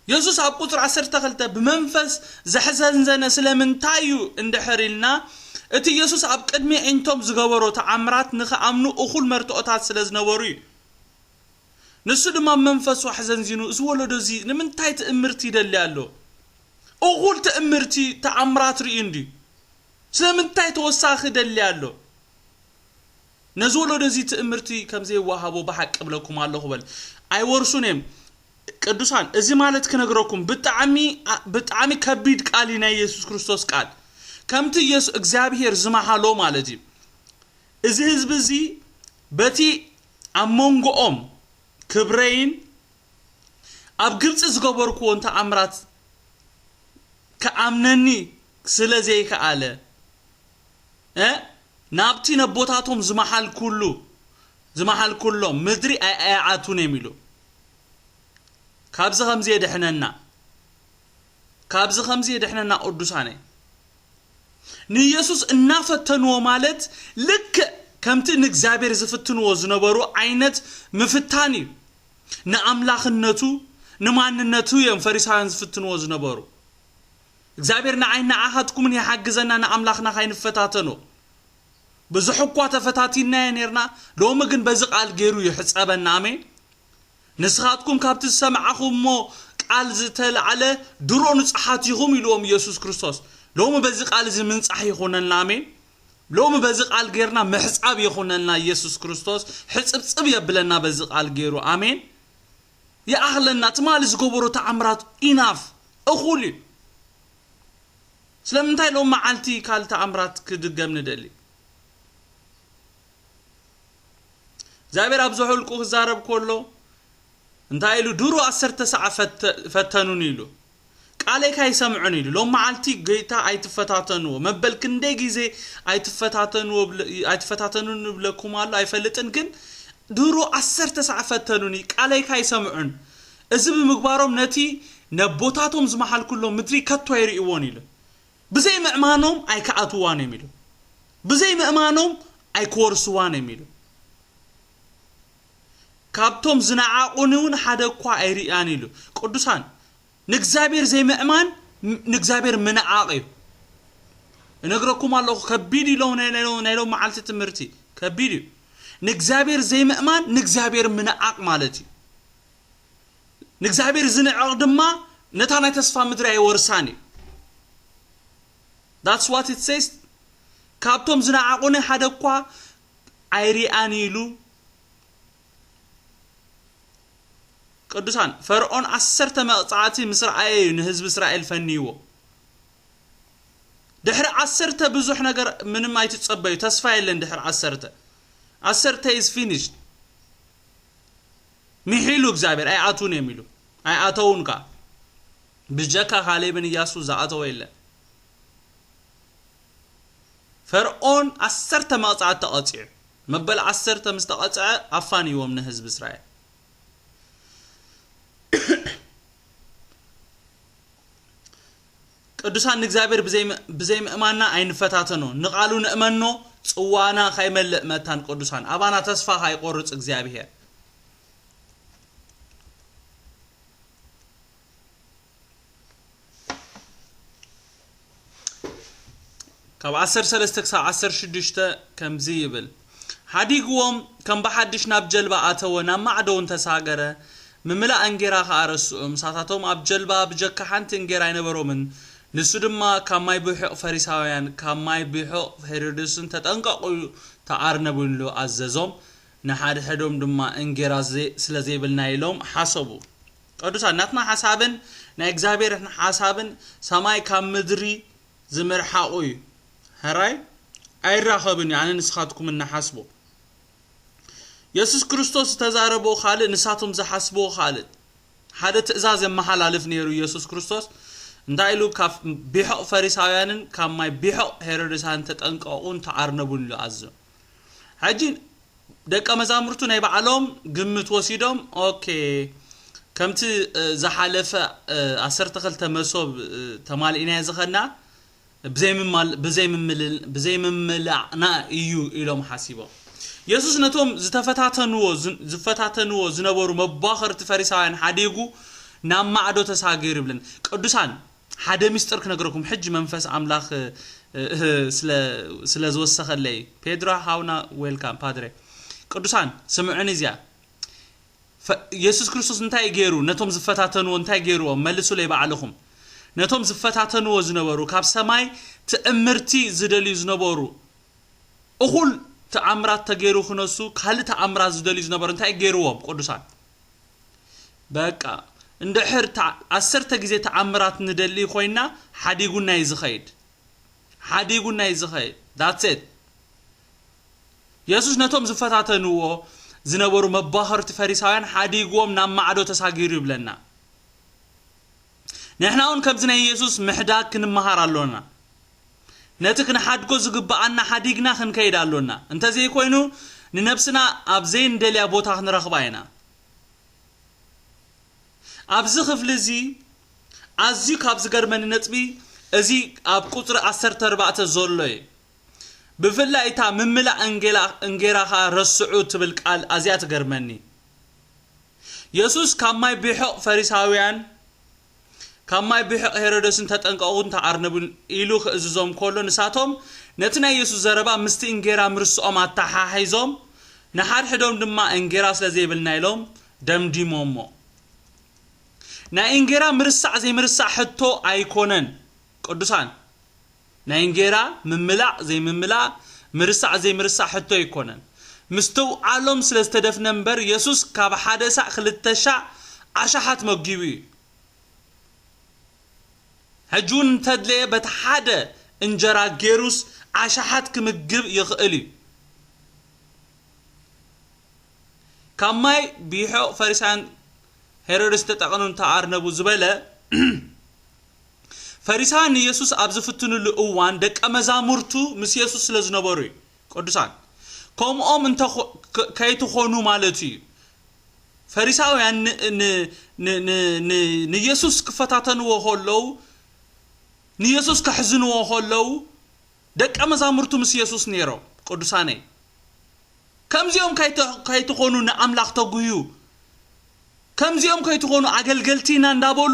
የሱስ ኣብ ቁጽሪ ዓሰርተ ክልተ ብመንፈስ ዘሕዘንዘነ ስለምንታይ እዩ እንድሕር ኢልና፣ እቲ የሱስ ኣብ ቅድሚ ኣዒንቶም ዝገበሮ ተኣምራት ንኽኣምኑ እኹል መርትዖታት ስለ ዝነበሩ እዩ። ንሱ ድማ ብመንፈሱ ኣሕዘንዚኑ፣ "እዚ ወለዶ እዚ ንምንታይ ትእምርቲ ይደሊ ኣሎ? እኹል ትእምርቲ፣ ተኣምራት ርእዩ እንድዩ። ስለምንታይ ተወሳኺ ደሊ ኣሎ? ነዚ ወለዶ እዚ ትእምርቲ ከም ዘይወሃቦ ብሓቂ እብለኩም ኣለኹ" በል። ኣይወርሱን እዮም። ቅዱሳን፣ እዚ ማለት ክነግረኩም ብጣዕሚ፣ ብጣዕሚ ከቢድ ቃል እዩ ናይ የሱስ ክርስቶስ ቃል። ከምቲ የሱ-፣ እግዚኣብሄር ዝመሃሎ ማለት እዩ። እዚ ህዝቢ እዚ በቲ ኣብ መንጎኦም ክብረይን ኣብ ግብጺ ዝገበርኩዎን ተኣምራት ክኣምነኒ ስለ ዘይከኣለ፣ እ፣ ናብቲ ነቦታቶም ዝመሓልኩሉ፣ ዝመሓልኩሎም ምድሪ ኣይ-፣ ኣይኣቱን እዮም ኢሉ። ካብዚ ከምዚ የድሕነና። ካብዚ ከምዚ የድሕነና ቅዱሳነይ። ንየሱስ እናፈተንዎ ማለት ልክዕ ከምቲ ንእግዚኣብሔር ዝፍትንዎ ዝነበሩ ዓይነት ምፍታን እዩ። ንኣምላኽነቱ፣ ንማንነቱ እዮም ፈሪሳውያን ዝፍትንዎ ዝነበሩ። እግዚኣብሔር ንዓይ ንዓኻትኩምን ይሓግዘና፣ ንኣምላኽና ካይንፈታተኖ። ብዙሕ እኳ ተፈታቲናዮ ኔርና፣ ሎሚ ግን በዚ ቃል ገይሩ ይሕጸበና። ኣሜን። ንስኻትኩም ካብቲ ዝሰማዕኹሞ ቃል ዝተላዕለ ድሮ ንጹሓት ኢኹም ኢልዎም ኢየሱስ ክርስቶስ። ሎሚ በዚ ቃል እዚ ምንጻሕ ይኹነልና። ኣሜን። ሎሚ በዚ ቃል ጌርና ምሕጻብ ይኹነልና። ኢየሱስ ክርስቶስ ሕጽብጽብ የብለና በዚ ቃል ጌሩ። ኣሜን። ይኣኽለና። ትማሊ ዝገበሮ ተኣምራት ኢናፍ፣ እኹል እዩ። ስለምንታይ ሎም መዓልቲ ካልእ ተኣምራት ክድገም ንደሊ? እግዚኣብሔር ኣብ ዝሑልቁ ክዛረብ ከሎ እንታይ ኢሉ? ድሮ ዓሰርተ ሰዓ ፈተ-፣ ፈተኑኒ ኢሉ። ቃለይ ካይሰምዑን ኢሉ። ሎም መዓልቲ ጌታ ኣይትፈታተንዎ። መበል ክንደይ ግዜ ኣይትፈታተንዎ ብለ-፣ ኣይትፈታተኑን ንብለኩም ኣሎ ኣይፈልጥን፣ ግን ድሮ ዓሰርተ ሰዓ ፈተኑኒ፣ ቃለይ ካይሰምዑን። እዚ ብምግባሮም ነቲ ነቦታቶም ዝመሓልኩሎም ምድሪ ከቶ ኣይርእይዎን ኢሉ። ብዘይ ምእማኖም ኣይክኣትዋን እዮም ኢሉ። ብዘይ ምእማኖም ኣይክወርስዋን እዮም ኢሉ። ካብቶም ዝነዓቑኒ እውን ሓደ እኳ ኣይርእያን ኢሉ። ቅዱሳን፣ ንእግዚኣብሔር ዘይምእማን ም-፣ ንእግዚኣብሔር ምንዓቕ እዩ። እነግረኩም ኣለኹ፣ ከቢድ እዩ ሎም ናይ፣ ናይ ሎም፣ ናይ ሎም መዓልቲ ትምህርቲ። ከቢድ እዩ። ንእግዚኣብሔር ዘይምእማን ንእግዚኣብሔር ምንዓቕ ማለት እዩ። ንእግዚኣብሔር ዝንዕቕ ድማ ነታ ናይ ተስፋ ምድሪ ኣይወርሳን እዩ። That's what it says። ካብቶም ዝነዓቑኒ ሓደ እኳ ኣይሪኣን ኢሉ። ቅዱሳን፣ ፈርዖን ዓሰርተ መቕጻዕቲ ምስ ረኣየ እዩ ንህዝቢ እስራኤል ፈንይዎ። ድሕሪ ዓሰርተ ብዙሕ ነገር ምንም ኣይትጸበዩ፣ ተስፋ የለን ድሕሪ ዓሰርተ። ዓሰርተ is finished። ሚሒሉ እግዚኣብሔር ኣይኣትውን እዮም ኢሉ። ኣይኣተውን ከኣ። ብጀካ ካሌብን ኢያሱ ዝኣተወ የለን። ፈርዖን ዓሰርተ መቕጻዕቲ ተቐጺዑ። መበል ዓሰርተ ምስ ተቐጽዐ ኣፋንይዎም ንህዝቢ እስራኤል። ቅዱሳን፣ ንእግዚኣብሔር ብዘይ-፣ ብዘይምእማንና ኣይንፈታተኖ። ንቓሉ ንእመኖ፣ ጽዋና ካይመልእ መታን። ቅዱሳን፣ ኣባና ተስፋ ካይቆርጽ እግዚኣብሔር። ካብ ዓሰርተ ሰለስተ ክሳብ ዓሰርተ ሽዱሽተ ከምዚ ይብል። ሓዲግዎም፣ ከም ብሓድሽ ናብ ጀልባ ኣተወ፣ ናብ ማዕዶ እውን ተሳገረ። ምምላእ እንጌራ ኸኣ ረስዑ። ምሳታቶም ኣብ ጀልባ ብጀካ ሓንቲ እንጌራ ኣይነበሮምን። ንሱ ድማ፣ ካብ ማይ ብሑቕ ፈሪሳውያን፣ ካብ ማይ ብሑቕ ሄሮድስን ተጠንቀቑ፣ ተኣርነቡን ኢሉ ኣዘዞም። ንሓድሕዶም ድማ፣ እንጌራ ዘ-፣ ስለ ዘይብልና ኢሎም ሓሰቡ። ቅዱሳን፣ ናትና ሓሳብን ናይ እግዚኣብሔር ሓሳብን ሰማይ ካብ ምድሪ ዝምርሓቑ እዩ። ሕራይ ኣይራኸብን እዩ፣ ኣነ ንስኻትኩም እንሓስቦ። የሱስ ክርስቶስ ዝተዛረቦ ካልእ፣ ንሳቶም ዝሓስብዎ ካልእ። ሓደ ትእዛዝ የመሓላልፍ ነይሩ የሱስ ክርስቶስ። እንታይ ኢሉ? ካብ ቢሖቕ ፈሪሳውያንን ካብ ማይ ቢሖቕ ሄሮድሳን ተጠንቀቑን ተኣርነቡን ኢሉ ኣዘዞም። ሕጂ ደቀ መዛሙርቱ ናይ ባዕሎም ግምት ወሲዶም፣ ኦኬ፣ ከምቲ፣ እ፣ ዝሓለፈ፣ እ፣ ዓሰርተ ክልተ መሶብ፣ እ፣ ተማሊእናዮ ዝኸድና ብዘይምማል-፣ ብዘይምምልል-፣ ብዘይምምላእና እዩ ኢሎም ሓሲቦም። የሱስ ነቶም ዝተፈታተንዎ ዝ-፣ ዝፈታተንዎ ዝነበሩ መባኸርቲ ፈሪሳውያን ሓዲጉ፣ ናብ ማዕዶ ተሳጊሩ ይብልን። ቅዱሳን፣ ሓደ ሚስጥር ክነግረኩም። ሕጂ መንፈስ ኣምላኽ ስለ ዝወሰኸለይ፣ ፔድሮ ሃውና፣ ዌልካም ፓድሬ። ቅዱሳን፣ ስምዑኒ እዚኣ። የሱስ ክርስቶስ እንታይ ገይሩ? ነቶም ዝፈታተንዎ እንታይ ገይርዎም? መልሱለይ ባዕልኹም። ነቶም ዝፈታተንዎ ዝነበሩ፣ ካብ ሰማይ ትእምርቲ ዝደልዩ ዝነበሩ፣ እኹል ተኣምራት ተገይሩ ክነሱ፣ ካልእ ተኣምራት ዝደልዩ ዝነበሩ እንታይ ገይርዎም? ቅዱሳን፣ በቃ፣ እንድሕር ዓሰርተ ግዜ ተኣምራት ንደሊ ኮይና፣ ሓዲጉና እዩ ዝኸይድ። ሓዲጉና እዩ ዝኸይድ። That's it። የሱስ ነቶም ዝፈታተንዎ ዝነበሩ መባኸርቲ ፈሪሳውያን ሓዲግዎም ናብ ማዕዶ ተሳጊሩ ይብለና። ንሕና እውን ከምዚ ናይ የሱስ ምሕዳግ ክንመሃር ኣሎና። ነቲ ክንሓድጎ ዝግብኣና ሓዲግና ክንከይድ ኣሎና። እንተዘይኮይኑ፣ ንነብስና ኣብ ዘይንደልያ ቦታ ክንረኽባ ኢና። ኣብዚ ክፍሊ እዚ ኣዝዩ ካብ ዝገርመኒ ነጥቢ፣ እዚ ኣብ ቁጽሪ ዓሰርተ ኣርባዕተ ዘሎ እዩ። ብፍላይ እታ ምምላእ እንጌላ-፣ እንጌራ ኸኣ ረስዑ ትብል ቃል ኣዝያ ትገርመኒ። የሱስ ካብ ማይ ቢሖቕ ፈሪሳውያን፣ ካብ ማይ ቢሖቕ ሄሮደስን ተጠንቀቑን ተኣርነቡን ኢሉ ክእዝዞም ከሎ፣ ንሳቶም ነቲ ናይ የሱስ ዘረባ ምስቲ እንጌራ ምርስዖም ኣተሓሒዞም፣ ንሓድሕዶም ድማ እንጌራ ስለ ዘይብልና ኢሎም ደምዲሞሞ። ናይ እንጌራ ምርሳዕ ዘይምርሳዕ ሕቶ ኣይኮነን ቅዱሳን። ናይ እንጌራ ምምላእ ዘይምምላእ፣ ምርሳዕ ዘይምርሳዕ ሕቶ ኣይኮነን። ምስትውዓሎም ስለ ዝተደፍነ እምበር፣ የሱስ ካብ ሓደ ሳዕ ክልተ ሻዕ ኣሽሓት መጊቡ እዩ። ሕጂ እውን እንተድለየ በቲ ሓደ እንጀራ ገይሩስ ኣሽሓት ክምግብ ይኽእል እዩ። ካብ ማይ ቢሖቕ ፈሪሳውያን ሄሮድስ ተጠቐኑን ተኣርነቡ ዝበለ፣ ፈሪሳውያን ንየሱስ ኣብ ዝፍትንሉ እዋን ደቀ መዛሙርቱ ምስ የሱስ ስለ ዝነበሩ እዩ። ቅዱሳን፣ ከምኦም እንተ ኾ-፣ ከ-፣ ከይትኾኑ ማለቱ እዩ። ፈሪሳውያን ን-፣ ን-፣ ን-፣ ን-፣ ን-፣ ንየሱስ ክፈታተንዎ ከለዉ፣ ንየሱስ ከሕዝንዎ ከለዉ፣ ደቀ መዛሙርቱ ምስ የሱስ ነይሮም። ቅዱሳነይ፣ ከምዚኦም ከይተ-፣ ከይትኾኑ ንኣምላኽ ተጉህዩ። ከምዚኦም ከይትኾኑ ኣገልገልቲ ኢና እንዳበሉ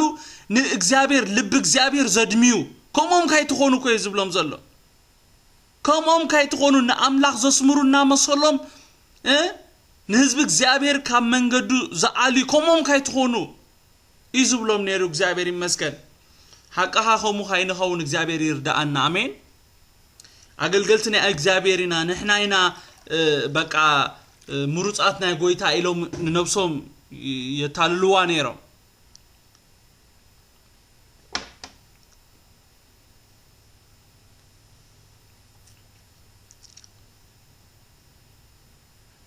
ንእግዚኣብሔር፣ ልቢ እግዚኣብሔር ዘድምዩ። ከምኦም ከይትኾኑ እኮ እዩ ዝብሎም ዘሎ። ከምኦም ከይትኾኑ ንኣምላኽ ዘስምሩ እናመሰሎም፣ እ፣ ንህዝቢ እግዚኣብሔር ካብ መንገዱ ዝኣልዩ፣ ከምኦም ከይትኾኑ እዩ ዝብሎም ነይሩ። እግዚኣብሔር ይመስገን። ሓቅኻ ከምኡ ከይንኸውን እግዚኣብሔር ይርዳኣና። ኣሜን። ኣገልገልቲ ናይ እግዚኣብሔር ኢና፣ ንሕና ኢና፣ እ፣ በቃ፣ እ፣ ምሩጻት ናይ ጎይታ ኢሎም ንነብሶም ይ-፣ የታልልዋ ነይሮም።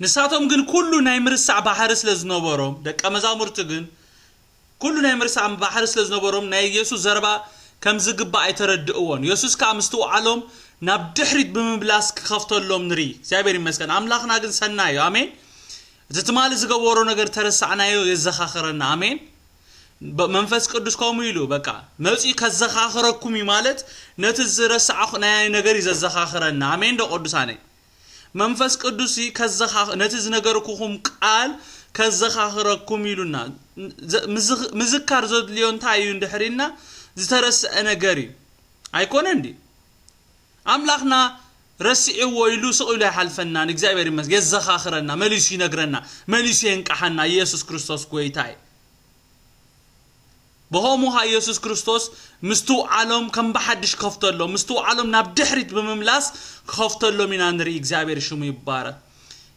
ንሳቶም ግን ኩሉ ናይ ምርሳዕ ባሕሪ ስለ ዝነበሮም፣ ደቀ መዛሙርቲ ግን ኩሉ ናይ ምርሳዕ ባሕሪ ስለ ዝነበሮም፣ ናይ የሱስ ዘረባ ከም ዝግባእ ኣይተረድእዎን። የሱስ ከኣ ምስትውዓሎም ናብ ድሕሪት ብምምላስ ክኸፍተሎም ንርኢ። እግዚኣብሔር ይመስገን። ኣምላኽና ግን ሰናይ እዩ። ኣሜን። እቲ ትማሊ ዝገበሮ ነገር ተረሳዕናዮ የዘኻኽረና። ኣሜን። በ-፣ መንፈስ ቅዱስ ከምኡ ኢሉ፣ በቃ፣ መጺኡ ከዘኻኽረኩም እዩ ማለት፣ ነቲ ዝረሳዕኹ ናይ ነገር እዩ ዘዘኻኽረና። ኣሜን ዶ ቅዱሳነይ? መንፈስ ቅዱስ እዩ ከዘኻ-፣ ነቲ ዝነገርኩኹም ቃል ከዘኻኽረኩም ኢሉና። ዘ-፣ ምዝኽ-፣ ምዝካር ዘድልዮ እንታይ እዩ እንድሕር ኢልና፣ ዝተረስዐ ነገር እዩ። ኣይኮነን ድዩ? ኣምላኽና ረሲዕዎ ኢሉ ስቕ ኢሉ ኣይሓልፈናን። እግዚኣብሔር ይመስገን። የዘኻኽረና፣ መሊሱ ይነግረና፣ መሊሱ የንቅሓና። ኢየሱስ ክርስቶስ ጎይታ እዩ። ብኸምኡ ኸኣ ኢየሱስ ክርስቶስ ምስትውዓሎም ከም ብሓድሽ ክኸፍተሎም፣ ምስትውዓሎም ናብ ድሕሪት ብምምላስ ክኸፍተሎም ኢና ንርኢ። እግዚኣብሔር ሽሙ ይባረክ።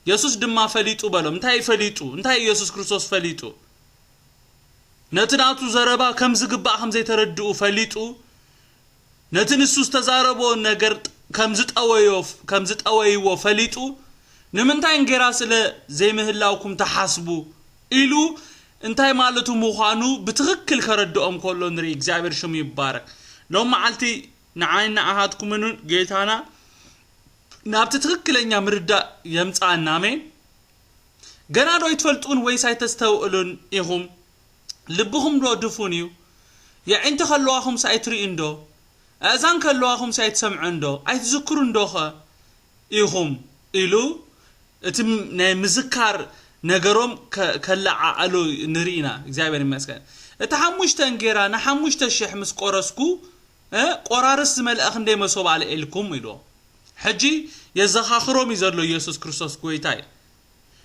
የሱስ ድማ ፈሊጡ በሎም። እንታይ ፈሊጡ? እንታይ ኢየሱስ ክርስቶስ ፈሊጡ? ነቲ ናቱ ዘረባ ከም ዝግባእ ከም ዘይተረድኡ ፈሊጡ፣ ነቲ ንሱ ዝተዛረቦ ነገር ከም ዝጠወዮ-፣ ከም ዝጠወይዎ ፈሊጡ፣ "ንምንታይ እንጌራ ስለ ዘይምህላውኩም ትሓስቡ?" ኢሉ እንታይ ማለቱ ምዃኑ ብትኽክል ከረድኦም ከሎ ንርኢ። እግዚኣብሔር ሽሙ ይባረክ። ሎም መዓልቲ ንዓይን ንኣኻትኩምን ጌታና ናብቲ ትኽክለኛ ምርዳእ የምጽኣና። ኣሜን። ገና ዶ ኣይትፈልጡን ወይስ ኣይተስተውዕሉን ኢኹም? ልብኹም ዶ ድፉን እዩ? የዒንቲ ከለዋኹምስ ኣይትርእዩን ዶ? ኣእዛን ከለዋኹምስ ኣይትሰምዑን ዶ? ኣይትዝክሩን ዶኸ ኢኹም? ኢሉ እቲ ም-፣ ናይ ምዝካር ነገሮም ከ-፣ ከለዓዕሉ ንርኢ ኢና። እግዚኣብሔር ይመስገን። እቲ ሓሙሽተ እንጌራ ንሓሙሽተ ሽሕ ምስ ቆረስኩ፣ እ፣ ቆራርስ ዝመልአ ክንደይ መሶብ ኣልዒልኩም? ኢልዎ። ሕጂ የዘኻኽሮም እዩ ዘሎ ኢየሱስ ክርስቶስ ጎይታይ።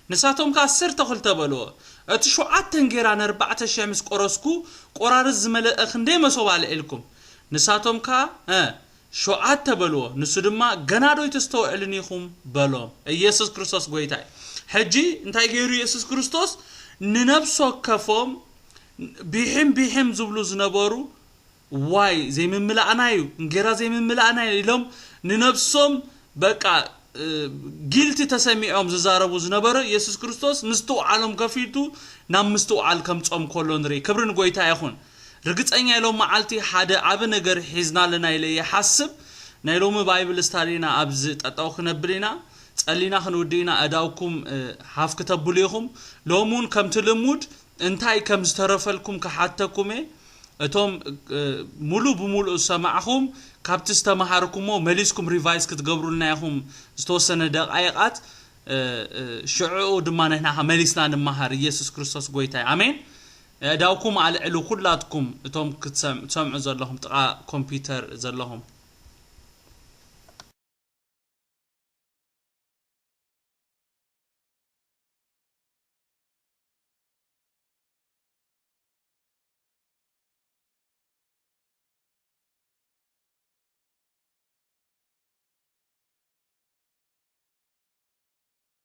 ንሳቶም ከ ዓሰርተ ክልተ በልዎ። እቲ ሸውዓተ እንጌራ ንኣርባዕተ ሽሕ ምስ ቆረስኩ፣ ቆራርስ ዝመልአ ክንደይ መሶብ ኣልዒልኩም? ንሳቶም ከ፣ እ፣ ሸውዓተ በልዎ። ንሱ ድማ፣ ገና ዶ ኣይተስተውዕልን ኢኹም? በሎም። ኢየሱስ ክርስቶስ ጎይታይ። ሕጂ እንታይ ገይሩ ኢየሱስ ክርስቶስ? ንነብሲ ወከፎም ቢሕም ቢሕም ዝብሉ ዝነበሩ፣ ዋይ ዘይምምላእና እዩ፣ እንጌራ ዘይምምላእና እዩ ኢሎም ንነብሶም በቃ፣ እ፣ ጊልቲ ተሰሚዖም ዝዛረቡ ዝነበረ ኢየሱስ ክርስቶስ ምስትውዓሎም ከፊቱ ናብ ምስትውዓል ከምጾም ከሎ ንርኢ። ክብሪ ንጎይታ ይኹን። ርግጸኛ ኢሎም መዓልቲ ሓደ ዓቢ ነገር ሒዝና ኣለና ኢለ ይሓስብ። ናይ ሎሚ ባይብል ስታዲና ኣብዚ ጠጠው ክነብል ኢና። ጸሊና ክንውድእ ኢና። ኣእዳውኩም፣ እ፣ ሓፍ ክተብሉ ኢኹም። ሎሚ እውን ከምቲ ልሙድ እንታይ ከም ዝተረፈልኩም ክሓተኩም እየ። እቶም፣ እ፣ ሙሉ ብሙሉ ዝሰማዕኹም፣ ካብቲ ዝተማሃርኩሞ መሊስኩም ሪቫይዝ ክትገብሩልና ኢኹም። ዝተወሰነ ደቃይቃት፣ እ፣ እ፣ ሽዕኡ ድማ ንሕና ከ መሊስና ንመሃር። ኢየሱስ ክርስቶስ ጎይታ እዩ። ኣሜን። ኣእዳውኩም ኣልዕሉ፣ ኩላትኩም እቶም ክትሰም-፣ ትሰምዑ ዘለኹም፣ ጥቓ ኮምፒውተር ዘለኹም።